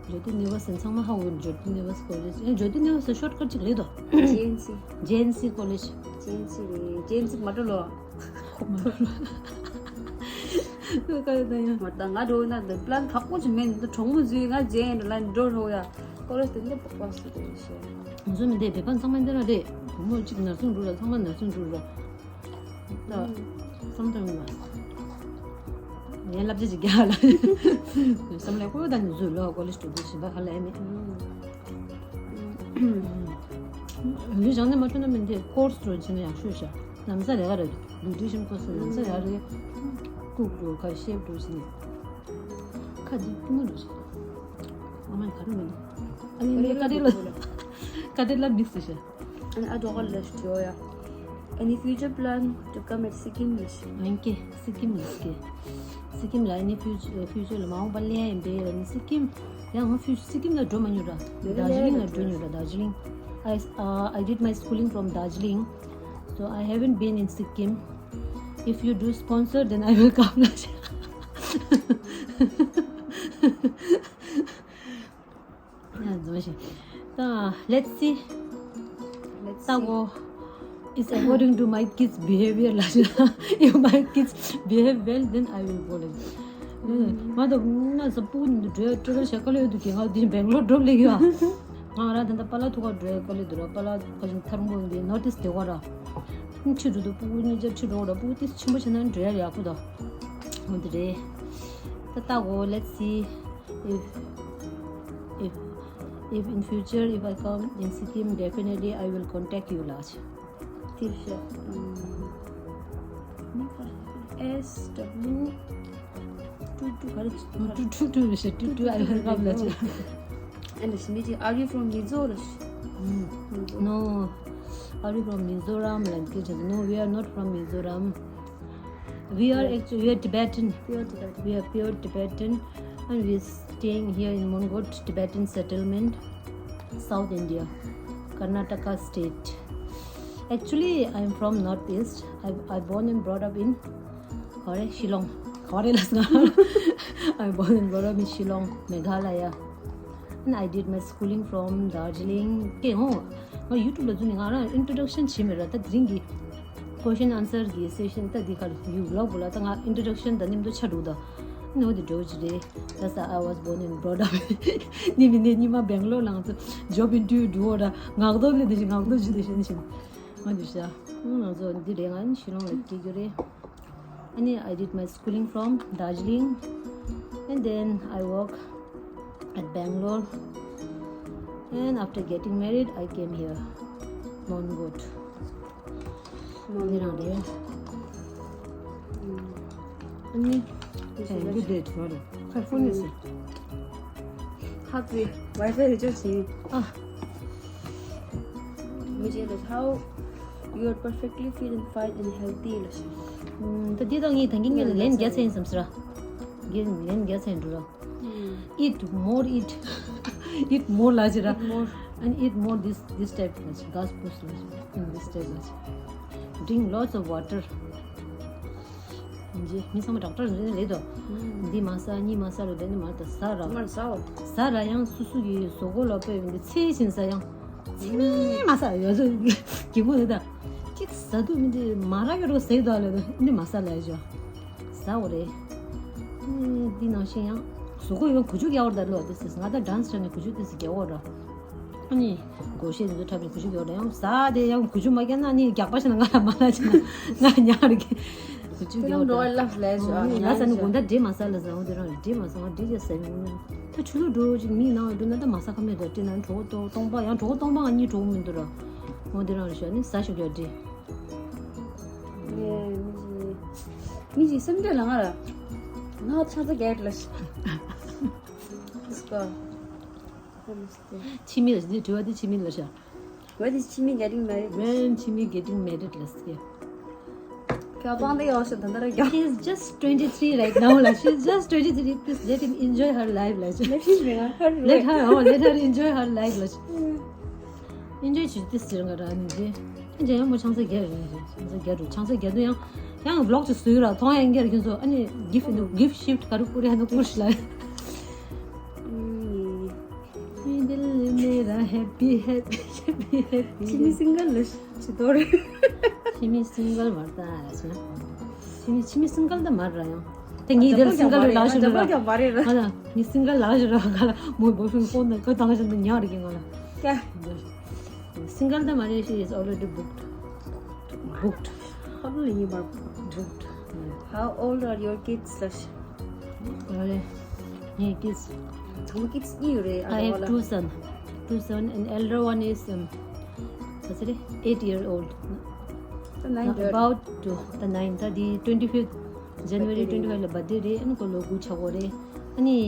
ཇོ་ཏི་ཡུ་ནི་ཝར་སི་ཊི་ཚང་མ་ཧ་གོ་ཇོ་ཏི་ཡུ་ནི་ཝར་སི་ཊི་ཀོ་ལེཇ། ཨེ་ཇོ་ཏི་ཡུ་ནི་ཝར་སི་ཊི་ཤོཊ་ཀཊ་ཅིག་རེད་དོ། ཇེ་ཨེན་སི། ཇེ་ཨེན་སི་ཀོ་ལེཇ། ཇེ་ཨེན་སི་རེད། ཇེ་ཨེན་སི་མ་འགྲོ་ལོ། ཁོ་མ་འགྲོ་ལོ། ཁོ་ག་རེ་ད་ཡང་། མ་ད་ང་འགྲོ་ན་ད་པི་ལན་ཁག་པོ་ཅིག་མེད་འདི་གྲོགས་མོ་ཟིག་ང་ཇེ་ཨེན་ལ་འགྲོ་རོགས་ཡ། ཀོ་ལེཇ་དེ་འདི་པག་པག་སུ་རེད་ཤེ། ང་ཚོ་མི་འདི་བོད་པ་ཚང་མ་འདི་ར་རེད། བུ་མོ་གཅིག་ནར་སིང་འགྲོ་ར་ཚང་མ་ནར་སིང་འགྲོ་ར། ད་བསམ་དོན་མ། ངའི་བསླབ་བྱ་ཅིག་རྒྱག་ལ། བསམ་ལས་ཁོ་ད་ནི་བཟོས་ལོ་ཀོ་ལེཇ་འགྲོ་དུས་ཞིམ་པ་ཧ་ལས་མེད། ལུས་སྦྱངས་ནས་མ་ཐུབ་ན་མི་འདི་ཀོར་སི་འགྲོ་བྱས་ན་ཡག་ཤོས་ཤག་ལམ་སང་ལས་ཀ་རེད། ནུ་ཊི་རི་ཤན་ཀོར་སི་ལམ་སང་ཡག་རེད། ཀུག་འགྲོ་ཁ་ཤེབ་འགྲོ་བྱས་ནས། ཁ་ཅིག་ཐུ་མ་འགྲོ་བྱས། ཨ་མ་ག་རེ་མི་འདུག་ཨ་ནི་ནི་ཀ་ཏི་ལ་ཀ་ཏི་ལ་མིག་སི་ཤག་ཨ་ནི་ཨ་འགྲོ་ག་ལ་ཤི་ཡོ་ཡ། Any future plan to come at Sikkim? ལ་ཤི། ཨན་ཀེ་སི་ཀིམ་ལ་ཤི། སི་ཀིམ་ལ་ཨ་ནི་ཕིའུ་ཕིའུ་ཅར་ལ་མ་འོངས་པ་ལ་ཡིན་པས་ཨ་ནི་སི་ཀིམ། ཡང་ང་ཕིའུ་སི་ཀིམ་ལ་འགྲོ་མ་མྱོང་ར། མེད་པ་ལ་དར་ཇི་ལིང་ལ་འགྲོ་མྱོང་ར་དར་ཇི་ལིང་། I uh, I did my schooling from Darjeeling, so I haven't been in Sikkim. If you do sponsor, then I will come. ལ་ཤི། ཡང་འཛུམ་ཞིག་ད་let's see. Let's see. ད་གོ It's according to my kids' behavior ལ་ཤི། If my kids behave well, then I will go. ལ་ང་ད་ང་ས་སྤུ་གུ་འདི་འགྲོ་ཡ་སྤྲོ་བོ་བྱ་དཀའ་ལས་འདུག་གི་ང་འདི་བེང་ལོར་འགྲོ་ལེ་ཡོད། ང་ར་ད་ད་པ་ལ་ཐུག་ག་འགྲོ་ཡ་དཀའ་ལས་འདུག་ར། པ་ལ་ཁ་ཅིག་ཐར་མོ་འདི་ནོ་ཊིས་དེ་གོ་ར། ཕྱི་འགྲོ་དུ་སྤུ་གུ་གཉིས་ཆར་ཕྱི་འགྲོ་ར་སྤུ་གུ་ཏིས་ཆེན་པོ་བྱས་ན་འགྲོ་ཡ་ཡག་པོ་ད། འོ་འདི་རེད། ད་ད་གོ let's see. If if if in future if I come in Sikkim, definitely I will contact you. ལ་ཤི། ཏིར་ཤ། ཨམ། ནི་ཀ་S W two two ག་རེ། ཏུ་ཏུ་ཏུ་ཤ་ཏུ་ཏུ། I will come. ལ་ཤི། And this meeting, are you from Mizo? ལ་ཤི། No. Are you from Mizoram? ལ་ཏི་ཅི། No, we are not from Mizoram. We are actually, we are Tibetan. Pure Tibetan. We are pure Tibetan, and we are staying here in Mongot Tibetan settlement, South India, Karnataka state. Actually, I am from Northeast. I I born and brought up in Kare, Shillong. Kare la sa. I born and brought up in Shillong, Meghalaya. And I did my schooling from Darjeeling. Okay, ho. ང་ཡུ་ཊུབ་ལ་འཛུལ་ནས་ང་རང་ཨིན་ཊྲོ་ཌག་ཤན་བྱས་མེད་ར། ད་དེ་རིང་གི་ཀོ་ཤན་ཨན་སར་གི་སེ་ཤན་ད་འདི་ག་རེ་ཡུ་ལོག་གུ་ལ་ད་ང་ཨིན་ཊྲོ་ཌག་ཤན་ད་ནེམ་དུ་ཆ་འགྲོ་ད་ནོ་དེ་འགྲོ་ཅི་རེད། That's how I was born and brought up. ནི་མི་ནི་ཉི་མ་བེང་ལོར་ལ་ང་ཚོ་ཇོབ་ཨིན་ཊར་བིའུ་འགྲོ་ར་ངག་ཐོག་ལས་དེ་བཞིན་ངག་ཐོག་ཇི་དེ་བཞིན་བཞིན་ང་འདི་ཤ་ང་ཚོ་འདི་རེད། ང་ནི་ཤི་ལོང་ལ་སྐྱེས་རྒྱུ་རེད། And I did my schooling from Darjeeling, and then I work at Bangalore, and after getting married, I came here, Mongot. Mongot. Nirang de. ནི། ཨེ་འདི་འདྲའི་དྲི་བ་རེད། ཁ་ཕོན་ནི་སི། ཁ་ཚི་ཝའི་ཕའི་རེ་ཅོ་ཆི། ཨ། མི་རྗེ་ལ་how you are perfectly fit and fine and healthy ལ་ཞིག་ད་འདི་དང་ངས་ད་གིན་ངས་ལན་རྒྱག་ཚན་བསམ་སི་ར། ངས་ལན་རྒྱག་ཚན་འགྲོ་ར། Eat more, eat. Eat more ལ་ཅི་ར། Eat more. And eat more this, this type ལ་ཅི། Gas push ལ་ཅི། In this type ལ་ཅི། Drink lots of water. ཇི། མི་ཚང་མ་ཌོག་ཊར་རེད་དོ། འདི་མ་ཟ་གཉིས་མ་ཟ་རུ་དེ་ནི་མ་ད་ཟ་ར། མར་ཟའོ། ཟ་ར་ཡང་སུ་སུ་གི་གཟུགས་པོ་ལ་དཔེ་འདི་ཚེ་ཕྱིན་ཟ་ཡང་། ཚེ་མི་མ་ཟ་ཡོད་ཚོད་གི་མོ་རེད་ད། ཅིག་ཟ་དུས་མི་འདི་མ་རག་གི་རོ་ཟེར་དོ་ལ་འདི་མ་ཟ་ལ་ཡོད། ཟ་འོ་རེད། འདི་ནང་བཞིན་ཡང་གཟུགས་པོ་ཡང་ཁུ་བྱུག་ཡག་པོ་ད་ལོ་དེ་ཟེར། ང་ད་ཌན་སི་བྱས་ནས་ཁུ་བྱུག་དེ་ཟེར་རྒྱག་འོ་ར། ཨ་ནི། སྒོར་གཞས་འདི་ཚོ་འཁྲབ་པའི་ཁུ་བྱུག་ཡོད་རེད། ཡང་ཟ་དེ་ཡང་ཁུ་བྱུག་མ་བརྒྱབ་ན་ནི་རྒྱག་པ་ཞིག་ན་ང་ལ་མ་ལ་ཅིག་ན་ང་ཉག་རེད་གི། ཁུ་བྱུག་ཡོད་རེད། ལབ་ལས་ཞོ། ང་ཟ་ནི་དགོང་དག་འབྲས་མ་ཟ་ལ་ཟ་འོ་དེ་རང་རེད། འབྲས་མ་ཟ་ང་འབྲས་ཅིག་ཟ་མི་འོང་ན། ད་ཆུ་ལུག་འགྲོ་ཅིག་མིག་ནང་འགྲོ་ན་ད་མ་ཟ་ཁ་མེད་དོ། དེ་ན་གྲོད་ཁོག་སྟོང་པ་ཡང་གྲོད་ཁོག་སྟོང་པ་ང་གཉིད་གྲོད་ཁོག་མི་འདུག་ར། འོ་དེ་རང་རེད་ཞོ། ནི་ཟ་ཞོག་ཡོད་འབྲས། མི་ཞིག་སེམས་འདོད་ལ་ང་ར། ང་ཆང་ས་རྒྱག་ལ་ཞིག་ཕྱི་མི་ལ་འདི་དྲི་བ་འདི་ཕྱི་མི་ལ་ཤ། When is Chimi getting married? When Chimi getting married ལ་སྐད། ཁྱོད་པང་དེ་ཡོད་ཤོད་ད་ལྟ་ར་རྒྱག She's just twenty-three right now ལ། She's just twenty-three. Please let him enjoy her life ལ། Let him be her. Let her, oh, let her enjoy her life ལ། Enjoy བྱེད་དུས་ཟེར་ང་རང་ནི་འདི། ཨ་ཅེ་ཡང་མོ་ཆང་ས་རྒྱག་རེད། ཆང་ས་རྒྱག་རུ་ཆང་ས་རྒྱག་དུས་ཡང་ཡང་vlog ཅིག་བཟོས་ར་མཐོང་ཡང་རྒྱག་རེད། ཁྱོད་ཚོ་ཨ་ནི་gift ནི་gift shift ག་རུ་བསྐུར་ཡ་ནི་བསྐུར་ཤི་ལ། Middle Mera happy happy happy happy. Chimi single ལ་ཅི་དོ་རེད། Chimi single མར་ད་ཟེར་ན། Chimi Chimi single ད་མར་ར་ཡང་། དེ་ངའི་དེར་single རེད་ལགས་ཞུ་ར། ང་ལ་ངའི་single ལགས་ཞུ་ར། ང་ལ་མོའི་boyfriend phone ནང་ཁོ་བཏང་བཞིན་དུ་ཉག་རེད་ཀྱི་ང་ལ། Single ད་མ་རེད། She is already booked. Booked. How old are you? Booked. How old are your kids? ལ་ཞུ། ཨ་རེད། ངའི་kids། ཚང་མ་kids གཉིས་ཡོད་རེད། I have two son. Two son and elder one is um, what's it? Eight year old. The nine year. About to the nine. ད་དེ་twenty fifth January twenty five ལ་birthday རེད། ཨ་ནི་ཁོ་ལོ་དགུ་ཆགས་ཡོད་རེད། ཨ་ནི།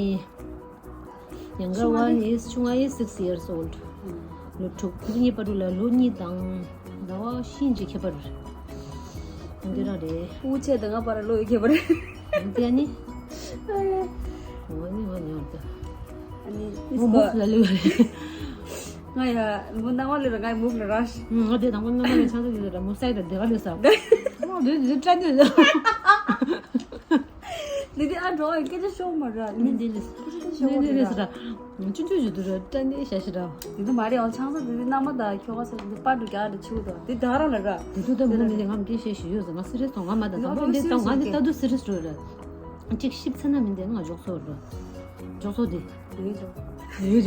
Younger one is ཆུང་བ་is six years old. ལོ་དྲུག་ཁོ་གཉིས་བར་དུ་ལ་ལོ་གཉིས་དང་ཟླ་བ་བཞི་ཅིག་ཁྱད་པར་འདི་རང་རེད། སྤུ་ཆེ་དང་ང་བར་ལོ་ཡི་ཁྱད་པར། འདི་ཨ་ནི། འོ་ནི་འོ་ནི་འོ་ནི། ཨ་ནི་མོ་མུག་ལ་ལུས་རེད། ང་ཡ་མོ་སྣང་བ་ལུས་ར་ང་ཡ་མུག་ལ་ར། ང་དེ་དང་པོ་སྣང་བ་ལ་ཆང་ས་ལུས་ར་མོ་སའི་ར་དེ་ག་ལུས་ས། ཨོ་དེ་དེ་སྐྲ་ནི། ལི་ཏི་ཨ་འགྲོ་ཡི་སྐད་ཆ་ཤོར་མ་ར། མི་འདི་ལི། སྐད་ཆ་ཤོར་མ་ར། ལི་ཏི་ལི་སི་ར། ཆུང་ཆུང་ཞིག་ཏུ་ར་སྐྲ་འདི་ཤ་ཤི་ར། དེ་ཚོ་མ་རེད། ཨོ་ཆང་ས་དེ་ཚོ་མནའ་མ་དང་ཁྱོ་ག་ས་དེ་ཚོ་པར་འགྲོ་རྒྱག་རེ་ཆུ་དང་དེ་ད་རང་ལ་ར། དེ་ཚོ་ད་མུ་མི་དེ་ང་མི་དེ་ཤེས་ཤི་ཡོད་ཟེར། ང་སི་རི་སི་ཐོང་ང་མ་ད་དང་པོ་འདི་ད་ང་འདི་ད་དུ་སི་རི་སི་འགྲོ་ར། གཅིག་ཤིབ་ཚ་ན་མི་འདི་ང་འཇོག་སོ་ར། འཇོག་སོ་དེ། ཡོད་ཡོད།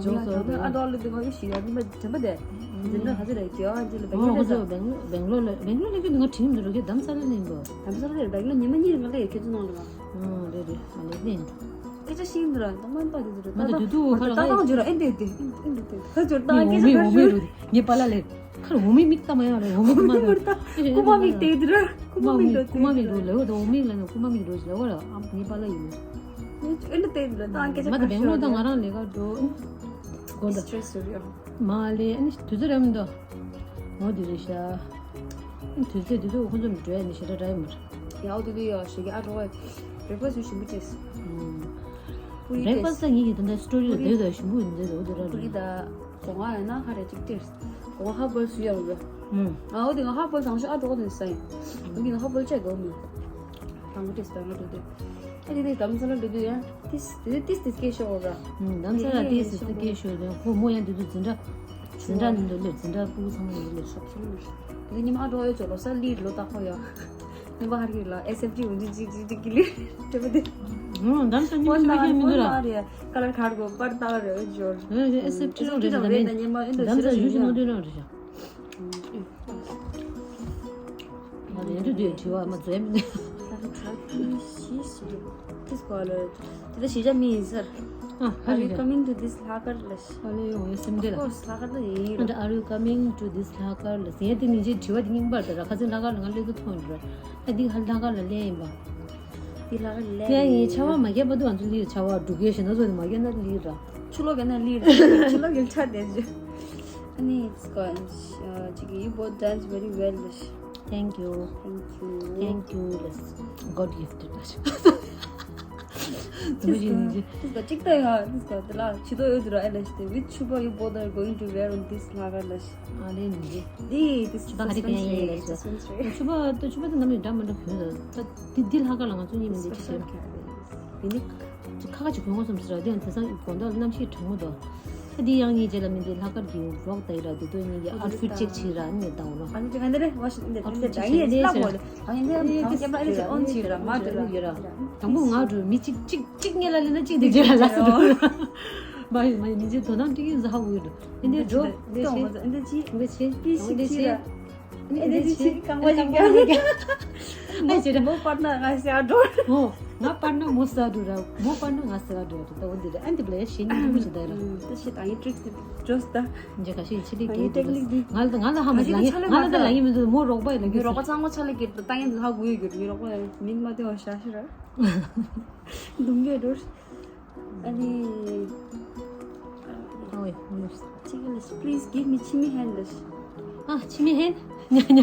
ཇོག་སོ་དེ། ཨ་ཏོ་ལི་དེ་ང་ཡོད་ཤི་ཡ་དེ་མ་དེ་མ་དེ། དེ་འདྲ་ཧ་ཅི་རེད་ཀྱི་ཨ་ཅི་ལ་བེང་ལོ་ལ་ས། སྦེང་ལོ་སྦེང་ལོ་ལ་ཀྱི་ང་དྲིན་འདི་རོ་ཀྱི་དམ་ས་ལ་ལེན་པོ། དམ་ས་ལ་ལེན་སྦེང་ལོ་ཉི་མ་གཉིས་རིང་ལ་ལེན་ཁྱེད་ཚོ་ནང་ལ། ཨང་རེད་རེད། ཨ་ལེ་ལེན། སྐད་ཆ་ཤིང་འདི་ར་དང་མ་ཏོ་དེ་དེ་ར་མ་ད་དུ་དུ་ཁ་ལ་ད་ཧེ། ད་ཇོ་ར་ཨེ་འདེ་དེ་ཨེ་འདེ་དེ་ཁ་ཇོ་ད་ངའི་ཀྱི་ཨོ་མི་ཁ་ཨོ་མི་ཇོ་རུ་ངའི་པ་ལ་ལེ། ཁར་འོ་མའི་མིག་ལྟ་མ་ཡོང་རེད། འོ་མའི་རྐུ་མ་རེད། རྐུ་མ་མིག་སྟེ་དེ་ར། རྐུ་མ་མིག་ལ་རྐུ་མ་མིག་རོ་ལེའོ་ད་འོ་མིག་ལ་ནི་རྐུ་མ་མིག་རོ་ལེའོ་ར་ཨ་ངའི་པ་ལ་ཡིན། ཨེ་འདི་སྟེ་དེ་ར་ད་ཁྱེད་ཅག་མ་ད་བེང་ལོ་ད་ང་རང་ལས་ཀ་འགྲོ་གོ་ད། སི་ཊེ་སི་རེད། མ་ལེ་ཨ་ནི་དུས་ཚོད་རེད་མི་འདུག་འོ་དེ་རེད་ཤག་དུས་ཚོད་དེ་ཚོ་ཁོང་ཚོ་མི་འགྲོ་ཡ་ནི་ཞེ་དྲག་འདྲ་ཡི་མ་རེད། ཡའོ་དེ་དུས་ཡོ་ཞེ་གི་ཨ་འགྲོ་བའི་བྷེག་ཕ་སི་ཞིམ་པོ་ཅེས། ཨུམ། བྷེག་ཕ་སི་ད་ངེད་ཀྱི་ད་ལྟ་སི་ཊོ་རི་ལ་བསྡད་ད་ཞིམ་པོ་ཡིན་བསྡད་ད་འོ་དེ་ར་རེད། ད་གོང་ཨ་ཡ་ན་ཧ་རེ་ཅིག་ཏེར། གོང་ཧ་བོལ་སུ་ཡོང་རེད། ཨུམ། ཨའོ་དེ་ང་ཧ་བོལ་དང་ཤོ་ཨ་འགྲོ་དེ་ས་ཡིན། ང་གི་ང་ཧ་བོལ་ཅེ་གོ་མི། དང་པོ་ཏེས་དང་པོ་འགྲོ་དེ། ཨ་དེ་དེ་དམ་ས་ལ་འགྲོ་དུས་ཡ། ཏིས་དེ་ཏིས་ཏིས་སྐད་ཤོར་ར། ཨུམ། དམ་ས་ལ་ཏིས་ཏིས་སྐད་ཤོར་དེ་ཁོ་མོ་ཡང་དེ་དུས་འཛིན་གྲྭ། འཛིན་གྲྭ་ནང་དུ་སླེབས། འཛིན་གྲྭ་ཕྲུ་གུ་ཚང་མ་ནང་དུ་སླེབས་སོང་། དེ་ཉི་མ་ཨ་འགྲོ་ཡོད་ཚོ་ལོ་གསར་ལི་ལོ་ཏག་ཁོ་ཡོ། ནི་བ་ཧར་གི་ལ་ཨེས་ཨེཕ་ཊི་འོ་འདི་ཅིག་ཅིག་ཅིག་གི་ལི་ཊེ་བ་དེ། ཨུམ། དམ་ས་ཉི་མ་ཤི་མ་ཁྱེད་མི་འདུག་ར། ཀ་ལར་ཁར་གོ་པར་ཏག་རེ་ཇོར། ཨེས་ཨེཕ་ཊི་རང་རེད་ད་ནི། དམ་ས་ཡུ་ཤི་ནོ་དེ་རང་རེད་ཤག་ང་ལ་ཡན་དུ་དུས་དྲི་བ་མ་བཟོས་མི་འདུག་ད་ལྟ་དྲི་བ་ཤི་ཤི་རེད། ཏིས་གོ་ལ་དེ་ད་ཤི་ཇ་མི་ཡིན་ཟེར། ཨ། ཧ་Are you རེད། Coming to this ལྷག་དཀར་ལ། ཨ་ལེ་ཡོང་ཡོད་སེམས་འདྲེ་ལ། Of course ལྷག་དཀར་ལ་ཡིན་ར། Are you coming to this ལྷག་དཀར་ལ། ཡིན་དེ་ནི་རྗེས་དྲི་བ་དེ་རྙིང་པར་དེ་ར། ཁ་སང་ལྷག་དཀར་ལ་ང་སླེབས་དུས་མཐོང་ཡོད་ར། ཨ་འདི་ཧ་ལྷག་དཀར་ལ་སླེབས་ཡིན་པ། འདི་ལྷག་དཀར་ལ་དེ་ཡང་ཡིན། ཆར་པ་མ་རྒྱབ་བར་དུ་ང་ཚོ་སླེབས། ཆར་པ་འབྲུག་རྒྱལ་ཞེ་ན་ཚོ་ནི་མ་རྒྱབ་ན་སླེབས་ར། ཆུ་ལོག་རྒྱབ་ན་སླེབས་ར། ཆུ་ལོག་རྒྱབ་ཆ་དེ་རེད། ཨ་ནི་it's good. Uh, ཅིག you both dance very well. Thank you. Thank you. Thank you. God gifted. དུ་ཞིག་ནི་ཅི། དུ་ཅིག་ཏ་ཡ་དུ་ཀ་དེ་ལ་ཆི་དོ་ཡོད་ར། ཨེ་ལ་ཤི་དེ་which chupa you both are going to wear on this ལྷག་དཀར་ལ་ཤི། ཨ་ལེ་ནི་ཅི། དེ་དུ་ཆི་དོ་ཧ་རི་ཀ་ཡ་ཡིན་ལ་ཤི། ཆི་དོ་དུ་ཆི་དོ་དུ་ནམ་ཡིན་འདྲ་མི་འདྲ་གོན་ད། དེ་དེ་ལྷག་དཀར་ལ་ང་ཚོ་གཉིས་མི་འདྲ་ཅི་བྱེད། དེ་ནི་ཁ་ཁ་ཅིག་གོན་དགོས་བསམ་ཟེར་ར། དེ་ཡང་དེང་སང་དགོང་དག་གནམ་གཤིས་གྲང་མོ་འདུག་ད་དེ་ཡང་ངའི་རྗེས་ལ་མི་འདི་ལྷག་དཀར་གྱི་རོགས་ད་ཡི་ར། དེ་དོ་ངའི་གི་outfit check བྱེད་ར་ནི་ད་འོ་ལོ། ཨ་ནི་དེ་ག་འདི་རེད། ཝ་ཤི་འདི་འདི་outfit check ད་ཡིན་བྱེད་ལབ་ནས་མོ་ཟེར། ཨ་ནི་འདི་ཨེ་ག་ཀེམ་ར་ཨེ་ལ་ཤི་ཨོན་བྱེད་ར་མ་འདྲ་ལ་ཡོད་ར། དང་པོ་ང་འགྲོ་མི་གཅིག་གཅིག་གཅིག་ངེད་ལ་ལེན་ན་གཅིག་དེ་རྗེས་ལ་ལ་སོ། མ་ཡིན་མ་ཡིན་མི་ཚེ་དོ་སྣང་སྤྲད་ཀྱི་ཡིན་ཟ་ཧ་གོ་ཡོད་འགྲོ། ཨེ་འདི་འགྲོ་འདི་བྱེད་འདི་བྱེད་པི་ཤིག་བྱེད་ར། ཨེ་འདི་ཆི་རྐང་པ་ཞིག་ཀྱང་། ཨེ་ཅེ་ར། མོ་པར་ན་ང་ཟ་འགྲོ། ཨོ། ང་པར་ན་མོ་ཟ་འགྲོ་ར། མོ་པར་ན་ང་ཟ་འགྲོ་ར། ད་འོ་འདི་རེད། ཨ་འདི་བླ་ཡ་ཞེ་སྙིང་རྗེ་མོ་ཞིག་ད་ར། ད་ཤི་ད་ཡི་ཀྲིག་ཏི་ཇོས་ད། འཇེ་ཁ་ཤི་ཆི་ལི་གེ་ཏི་ལི་ང་ལ་ང་ལ་ཧ་མ་ང་ལ་ང་ལ་ད་ལ་ཡིན་མི་འདུག་མོ་རོགས་པ་ཡི་ལ་གེ་རོགས་པ་ཚང་མ་ཆ་ལ་གེ་ད་ཡིན་ཧ་གོ་ཡི་གེ་རོགས་པ་མིན་མ་དེ་བ་ཤ་ཤི་ར། འདུམ་གེ་རོ། ཨ་ནི། ཨོའི། Please give me ཆི་མི་ཧན་ལ་ཤི། ཨ་ཆི་མི་ཧན། ཉ་ཉ་ཉ་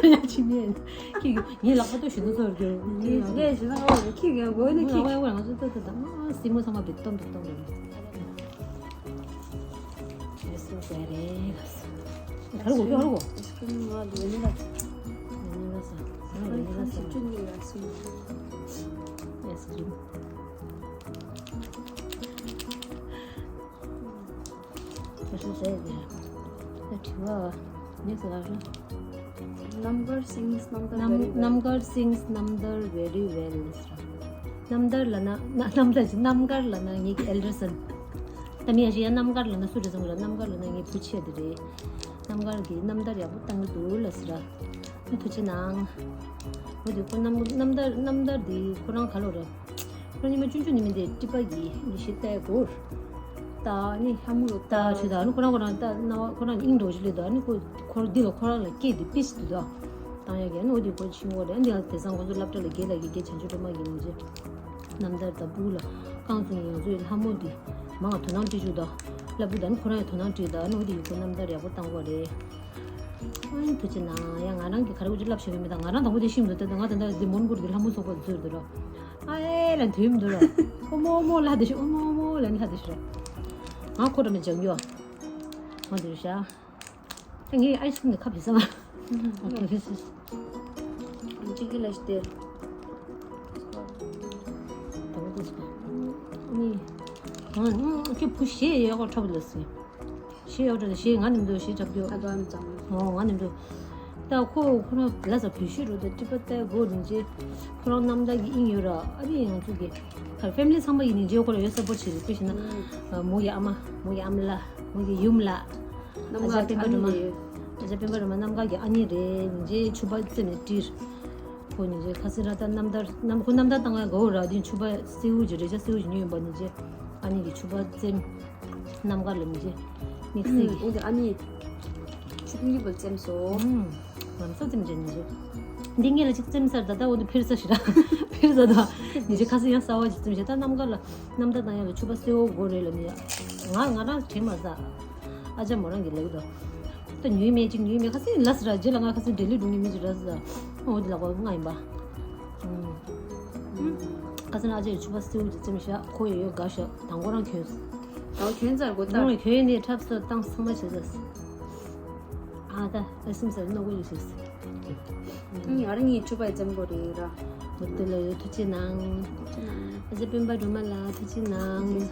ཉ་ཆི་མི་ཧན། ཁྱི་ངའི་ལག་པ་ཏོ་ཞུ་ན་ཚོར་གྱུར། ངས་ཞུ་ན་ཨོ་ཁྱི་ངའི་མགོ་ནི་ཁྱི། ང་ང་ང་ཚོ་ཏོ་ཏོ་ཏོ་ཨ་སྲིན་མོ་ཚང་མ་བེ་སྟོང་བེ་སྟོང་རེད། ཨེ་སུ་ཟེར་རེད་ལ་སོ། ཧ་རུ་གོ་ཧ་རུ་གོ། ཨེ་སུ་ཁྲིམ་ང་ལ་ཡོད་ནི་ལ། ཡོད་ནི་ལ་སོ། ང་ལ་ཡོད་ནི་ལ་སོ། ཨེ་སུ་ཁྲིམ། ཁ་ཤས་བྱས་ཏེ། ད་དྲི་བ་ནི་ཟེར་ལ་ར། Namgar sings Namdar very well. Namgar sings Namdar very well. རྣམ་ཐར་ལབ་ན་ན་རྣམ་ཐར་ཅིག་རྣམ་དཀར་ལབ་ན་ངེད་ཀྱི་ཨེལ་ཌར་སན། ད་མི་ཡ་ཞིག་ཡ་རྣམ་དཀར་ལབ་ན་སུ་རེད་ཟེར་ལ་རྣམ་དཀར་ལབ་ན་ངའི་བུ་ཆེ་དེ་རེད། རྣམ་དཀར་གྱི་རྣམ་ཐར་ཡག་པོ་བཏང་གི་འདུག་ལབ་ཟེར་ར། ཐུགས་རྗེ་གནང་། འོ་དེ་ཁོ་རྣམ་རྣམ་ཐར་རྣམ་ཐར་དེ་ཁོ་རང་ག་ལོ་རེད། ཁོ་ཉི་མ་ཆུང་ཆུང་ནས་མི་འདི་ཀྲི་པ་གི་མི་ཤི་ཏའི་གོར། ད་ནི་ཧ་མུ་ད་ཆུ་ད་ནི་ཁོ་རང་ཁོ་རང་ད་ན་བ་ཁོ་རང་ཨིང་འགྲོ་ཞིག་ལས་ད་ནི་ཁོ་ཁོར་འདི་ལ་ཁོ་རང་ལ་སྐད་དེ་པིས་དུ་ད་བཏང་ཡ་གི་ནི་འོ་དེ་ཁོ་ཆིང་གོ་རེད། འདི་ལ་དེ་སང་ཁོ་ཚོ་སློབ་གྲྭ་ལ་རྒྱལ་ལ་གི་རྒྱལ་བྱང་ཆུབ་སྒྲོལ་མ་གི་མི་ཚེ་རྣམ་ཐར་ད་སྤུ་གུ་ལ་རྐང་བཙུགས་ནས་ང་ཚོའི་ལྷ་མོ་འདི་མང་ང་དོ་སྣང་སྤྲད་བཅུག་ད་སློབ་བུ་ད་ནི་ཁོ་རང་ཡང་དོ་སྣང་སྤྲད་ད་ནི་འོ་དེ་ཡི་ཁོ་རྣམ་ཐར་ཡག་པོ་བཏང་གོ་རེད། ཨ་ནི་ཐུགས་རྗེ་གནང་། ཡང་ང་རང་གི་ག་རེ་གོ་ཅི་ལབ་ཤེས་པའི་མི་དང་ང་རང་དང་པོ་དེ་ཤེས་མི་འདུག་ད་ང་ད་ལྟ་འདི་མོན་གྷོ་གི་ལྷ་མོ་ཚོགས་པ་འཛུལ་འདུག་ར། ཨ་ཨེ་ལ་འདུས་མི་འདུག་ར། ཨོ་མོ་ཨོ་མོ་ལ་དེ་ཤི་ཨོ་མོ་ཨོ་མོ་ལ་ནི་ལ་དེ་ཤི་ར། ང་ཁོ་ར་མི་འཇང་ཡོ། ང་དེ་ཤ། ད་ངས་ཨའི་སི་ཁྲིམ་གི་ཁབ་ཡི་ས་མ། ཨོ་ཁེ་ཁེ་ཁེ། ཅི་གི་ལ་ཤི་དེ། ད་བ་དེ་ཤི། ནི། ང་ཁྱོད་བུ་ཤེས་ཡོད་གོ་ཁྲབ་ལ་སི། ཞེས་ཡོད་འགྲོ་ཞེས་ང་ནི་མི་འདུག་ཞེས་གྲབ་རྒྱུ། ཨ་དོ་ཨམ་ཙང་། ཨོ་ང་ནི་མི་འདུག་ད་ཁོ་ཁོ་རང་ལ་ས་བུ་ཤི་རུ་ད་ཀྲི་པ་ཏའི་གོ་རིན་ཆེ་ཁོ་རང་རྣམ་དག་གི་ཨིན་ཡོད་ར། ཨ་རི་ང་ཚོ་གི་ཁར་ཕེ་མི་ལི་ཚང་མ་ཡི་ནི་རྗེ་ཁོ་ར་ཡོད་ས་པོ་ཆེ་རེད། དཔེ་བཞག་ན་མོ་གི་ཨ་མ་མོ་གི་ཨམ་ལ་མོ་གི་ཡུམ་ལ་ཨ་ཅག་སྤེན་པ་རུ་མ་ཨ་ཅག་སྤེན་པ་རུ་མ་རྣམ་དག་གི་ཨ་ནི་རེད། ནི་རྗེ་ཕྱུ་པ་རྩེ་ནས་ཏིར། ཁོ་ནི་རེད་ཁ་སི་ར་ད་རྣམ་ཐར་རྣམ་ཁོ་རྣམ་ཐར་བཏང་ཡ་གོ་ར་དེ་ཕྱུ་པ་སེའུ་ཅི་རེད་ཅག་སེའུ་ཅི་ཉོས་ཡིན་པ་ནི་རྗེ་ཨ་ནི་གི་ཕྱུ་པ་རྩེ་རྣམ་དཀར་ལ་མི་རྗེ་དམིགས་བསལ་གི་འོ་དེ་ཨ་ནི་ཆུ་ཕུང་གི་བོ་རྩེམ་སོ། ངམ་ས་རྩེམ་རྗེ་ནི་རྗེ་འདི་ངེད་ལ་ཅིག་རྩེམ་སར་ད་ད་འོ་དེ་ཕེར་ས་ཞི་ར་ཕེར་ས་ད་ནི་རྗེ་ཁ་སི་ཡང་ས་བ་ཅིག་རྩེམ་ཞེ་ད་རྣམ་དཀར་ལ་རྣམ་ཐར་བཏང་ཡ་ལ་ཕྱུ་པ་སེའུ་གོ་རེད་ལ་ནི་ང་ང་རང་དྲན་མ་ཟ། ཨ་ཅག་མོ་རང་གི་ལེགས་དོ། ད་ཉུལ་མེད་ཅིག་ཉུལ་མེད་ཁ་སང་ལ་སི་ར་རྗེས་ལ་ང་ཁ་སང་འབྲེལ་ལུས་འགྲོ་ཉུལ་མེད་ཅིག་ར་སི་ར། ཨོ་འདི་ལ་གོ་ང་ཡིན་པ། ཁ་སང་ཨ་ཅག་ཕྱུ་པ་སེའུ་ཅིག་རྩེམ་ཤག་ཁོ་ཡོད་ཡོད་དགའ་ཤག་དང་པོ་རང་གྱོན། ད་གྱོན་ཚར་གོ་ད། ཁྱོད་ནི་ཁྲབ་སོ་བཏང་ཚང་མ་བྱེད་ས། ཨ་ད་ཨ་སིམ་སར་ནོ་གོ་ཡོད་ཤེས། ང་རང་གཉིས་ཕྱུ་པ་ཡི་རྩེམ་པོ་རེད་ར། མུ་ཏུ་ལ་ཡོད་ཐུགས་རྗེ་གནང་། ཨ་ཅག་སྤེན་པ་སྒྲོལ་མ་ལ་ཐུགས་རྗེ་གནང་།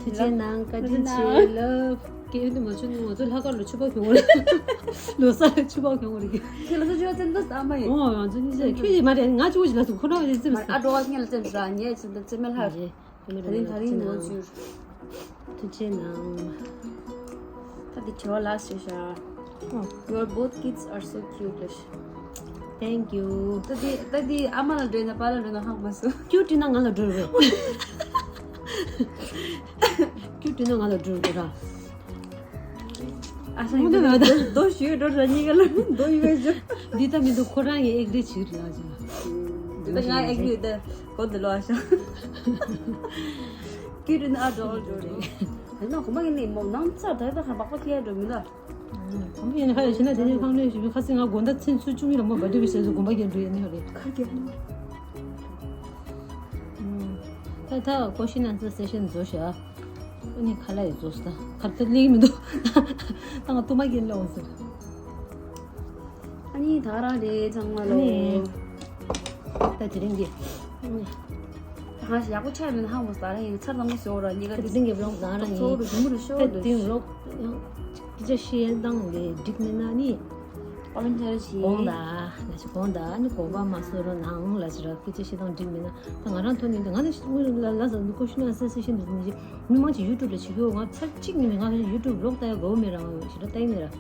ཐུགས་རྗེ་གནང་། བཀའ་དྲིན་ཆེ་ལབ། སྐད་དུ་མ་བྱུང་ང་ཚོ་ལྷག་དཀར་ལ་ཕྱུ་པ་གྱོན་གོ་རེད། ལོ་གསར་ལ་ཕྱུ་པ་གྱོན་གོ་རེད། ཁྱེད་ལ་ཚོ་ཕྱུ་པ་རྩེམ་ད་ས་མ་ཡིན། ཨོ་ང་ཚོ་གཉིས་ཆ་ཁྱོད་ཀྱིས་མ་རེད་ང་གཅིག་པུ་ཞིག་ལ་སོང་ཁོ་ན་བ་རེད་རྩེམ་ས། ཨ་འགྲོ་བ་ངས་ལ་རྩེམ་ས་ངས་ཚོ་ད་རྩེ་མེད་ལྷག་ད་རིང་ད་རིང་ངོ་ཚུར། ཐུགས་རྗེ་གནང་། ད་འདི་དྲི་བ་ལ་ཞེས་བྱ། Your both kids are so cute ལ་ཞེས། Thank you. ད་འདི་ད་འདི་ཨ་མ་ལ་འགྲོ་ན་པཱ་ལགས་འགྲོ་ན་ཧང་མ་སོ། ཀྱུ་ཊི་ན་ང་ལ་འགྲོ་རེད། བསྟུན་ན་ང་ལ་འགྲོ་འགྲོ་ར། ཨ་ཤ་ཡིན་ན་རྡོ་ཞུས་འགྲོ་ར་གཉིས་ཀ་ལ་རྡོ་ཡོད་ཞུ། འདི་ལྟ་མི་འདུག་ཁོ་རང་གི་ཨེག་རི་བྱེད་རེད་ལ་ཅི། འདི་ལྟ་ང་ཨེག་རི་ཡོད་ད་གོ་འདི་ལོ་ཨ་ཤ། ཀི་རི་ན་ཨ་འགྲོ་འགྲོ་རེད། དེ་ན་གོམ་པ་ཡིན་ནི་མོ་ནང་ཚ་ད་ད་ཁ་བག་པ་ཁྱེར་འགྲོ་མི་ལ། གོམ་པ་ཡིན་ན་ཁ་ཡོད་ཕྱིན་ན་དེ་ནས་ཁང་གནས་ཞུ་ཁ་སང་ང་དགོང་དག་ཚེས་ཚོད་བཅུ་གཉིས་ལ་མོ་བ་དུ་བི་ཟེར་སུ་གོམ་པ་ཁྱེར་འགྲོ་ཡིན་ནི་རེད། ཁ་རྒྱབ་ན། ད་ད་ཀོ་ཤི་ན་ཚ་སེ་ཤན་བཟོ་ཤག་ཨ་ནི་ཁ་ལག་ཡི་བཟོ་ས་ཁ་ཏ་ལིག་མི་འདུག་ད་ང་ཏུ་མ་གིན་ལོང་ཟེར། ཨ་ནི་ད་རང་རེད་ཚང་མ་ལོ། ཨ་ནི་ད་དེ་རིང་གི་ཨ་ནི་ད་གང་ཞིག་ཡག་པོ་ཆགས་མེད་ན་ཧ་མོ་ས་རང་ཡིན་ཚར་ལང་གི་ཞོར་ར་གཉིས་ཀ་ད་དེ་རིང་གི་བློག་ད་རང་ཡིན། ཚོགས་རུ་ཞུ་མུ་རུ་ཤོར་ད་དེ་འདུག་རིང་བློག་ཡང་སྐད་ཆ་བཤད་སྟངས་ལས་འགྲིག་མེད་ན་ནི། ཨོ་ལན་ཆར་ཞིག་དགོངས་དག་ལ་ཞིག་དགོངས་དག་ཨ་ནི་དགོངས་པ་མ་སོ་རོ་ནང་ལ་ཞིག་ར་སྐད་ཆ་བཤད་སྟངས་འགྲིག་མེད་ན་ད་ང་རང་ཐོག་ནས་ང་ནི་དངོས་ལ་ལ་ཟ་འདུག་ཀོ་ཤུ་ན་སེ་སེ་ཤེས་འདུག་ནི་མི་མང་ཅིག་ཡུ་ཊུབ་ལ་བྱེད་ཀྱི་ཡོད། ང་ཚར་གཅིག་ནི་མི་ང་ཡུ་ཊུབ་བློག་ལྟ་ཡ་དགའ་བོ་མེད་ར་ཞིག་ར་ལྟ་ཡི་མེད་ར།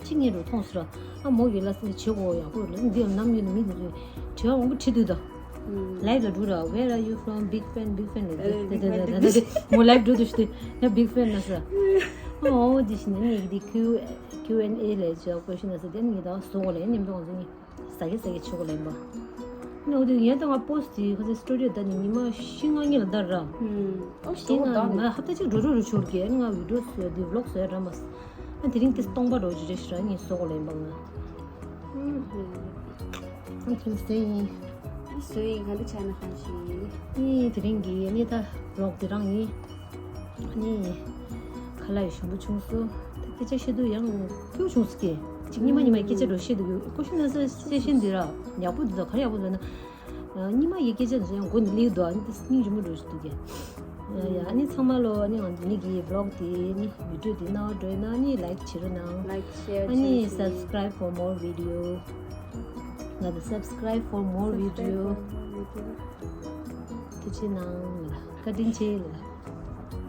གཅིག་ཉིད་རུ་མཐོང་ཟེར་བ། ཨ་མོ་ཡོད་ལ་སེ་བྱེད་དགོས་ཡག་པོ་ལ་འདི་ཡང་ནམ་ཡོད་ན་མི་འདི་ཚོས་དྲི་བ་མང་པོ་དྲི་འདུག་ད། ལའིབ་ལ་འགྲོ་ར། Where are you from? Big fan, big fan ལ་ཨེ་དེ་དེ་དེ་དེ་དེ་མོ་ལའིབ་འགྲོ་དུ་ཞུ་དེ་ཡ་big fan ལ་ཟེར། ཨོ་འདི་ཞིག་ནི་ངས་འདི་Q Q and A ལས་བྱ་ཀོ་ཤི་ན་ཟེར་དེ་ནི་ངས་ད་བཟོ་དགོས་ལ་ཡ་ཉམས་མྱོང་ང་ཚོ་ནི། ཟ་གི་ཟ་གི་ཆོག་ལེན་པ། ནོ་དེ་ཡན་ད་ང་པོ་སི་ཊི་ཁ་སང་སི་ཊོ་རི་ད་ནི་ཉི་མ་བཞི་ལྔ་གཉིས་ལ་ད་ར། ཨོ་བཞི་ལྔ་ད་ང་ཧབ་ཏ་གཅིག་འགྲོ་འགྲོ་རུ་ཆོར་གི་ང་བི་ཌི་ཡོ་བཟོ་དེ་བི་ལོག་བཟོ་ཡ་ར་མ་ས། ཨ་དེ་རིང་དེ་སྟོང་པ་འགྲོ་ཅི་རེ་ཞིག་ར་ངས་བཟོ་གོ་ལེན་པ་ང་། ཨ་ཁྱིམ་སེ་ཡིན། བཟོ་ཡིན་ག་འདི་ཆ་ན་གང་ཞིག་ཡིན། ཨ་ནི་དེ་རིང་གི་ཨ་ནི་ད་བི་ལོག་དེ་རང་ཡིན། ཨ་ནི། ཁ་ལག་ཡི་ཞིམ་པོ་བྱུང་སོང་། ད་སྐད་ཆ་བཤད་དུས་ཡང་སྐྱོ་བྱུང་སོང་སྐད། ཅིག་ཉི་མ་ཉི་མ་སྐད་ཆ་འགྲོ་བཤད་འདུག་ཡོད་ཀོ་ཤི་ན་ས་སེ་ཤན་འདི་ར་ཡག་པོ་འདུག་ད་ག་རེ་ཡག་པོ་འདུག་ན། ཉི་མ་ཡི་སྐད་ཆ་འདི་ཚོ་ཡང་མགོ་ནས་སླེབས་འདུག་ཨ་ནི་ད་སྙིང་རྗེ་མོ་འགྲོ་ཞིག་འདུག་གས། ཡ་ཡ་ཨ་ནི་ཚང་མ་ལོ་ཨ་ནི་ང་ཚོ་ནི་གི་བི་ལོག་དེ་ནི་བི་ཌི་ཡོ་དེ་ནང་འགྲོ་ན་ནི་ལའིག་བྱེད་རོགས་གནང་། ལའིག་ཤེར་ཨ་ནི་བྱེད་རོགས་གནང་། Subscribe for more video. ང་ཚོ་subscribe for more video. ཐུགས་རྗེ་གནང་། བཀའ་དྲིན་ཆེ།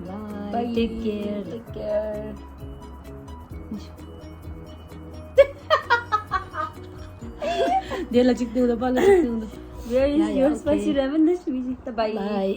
Bye. Bye. Take care. Take care. དེ་ལ་གཅིག་སྟེང་དུ་པ་ལ་གཅིག་སྟེང་དུ། Where is your spicy lemon dish? Bye. Bye.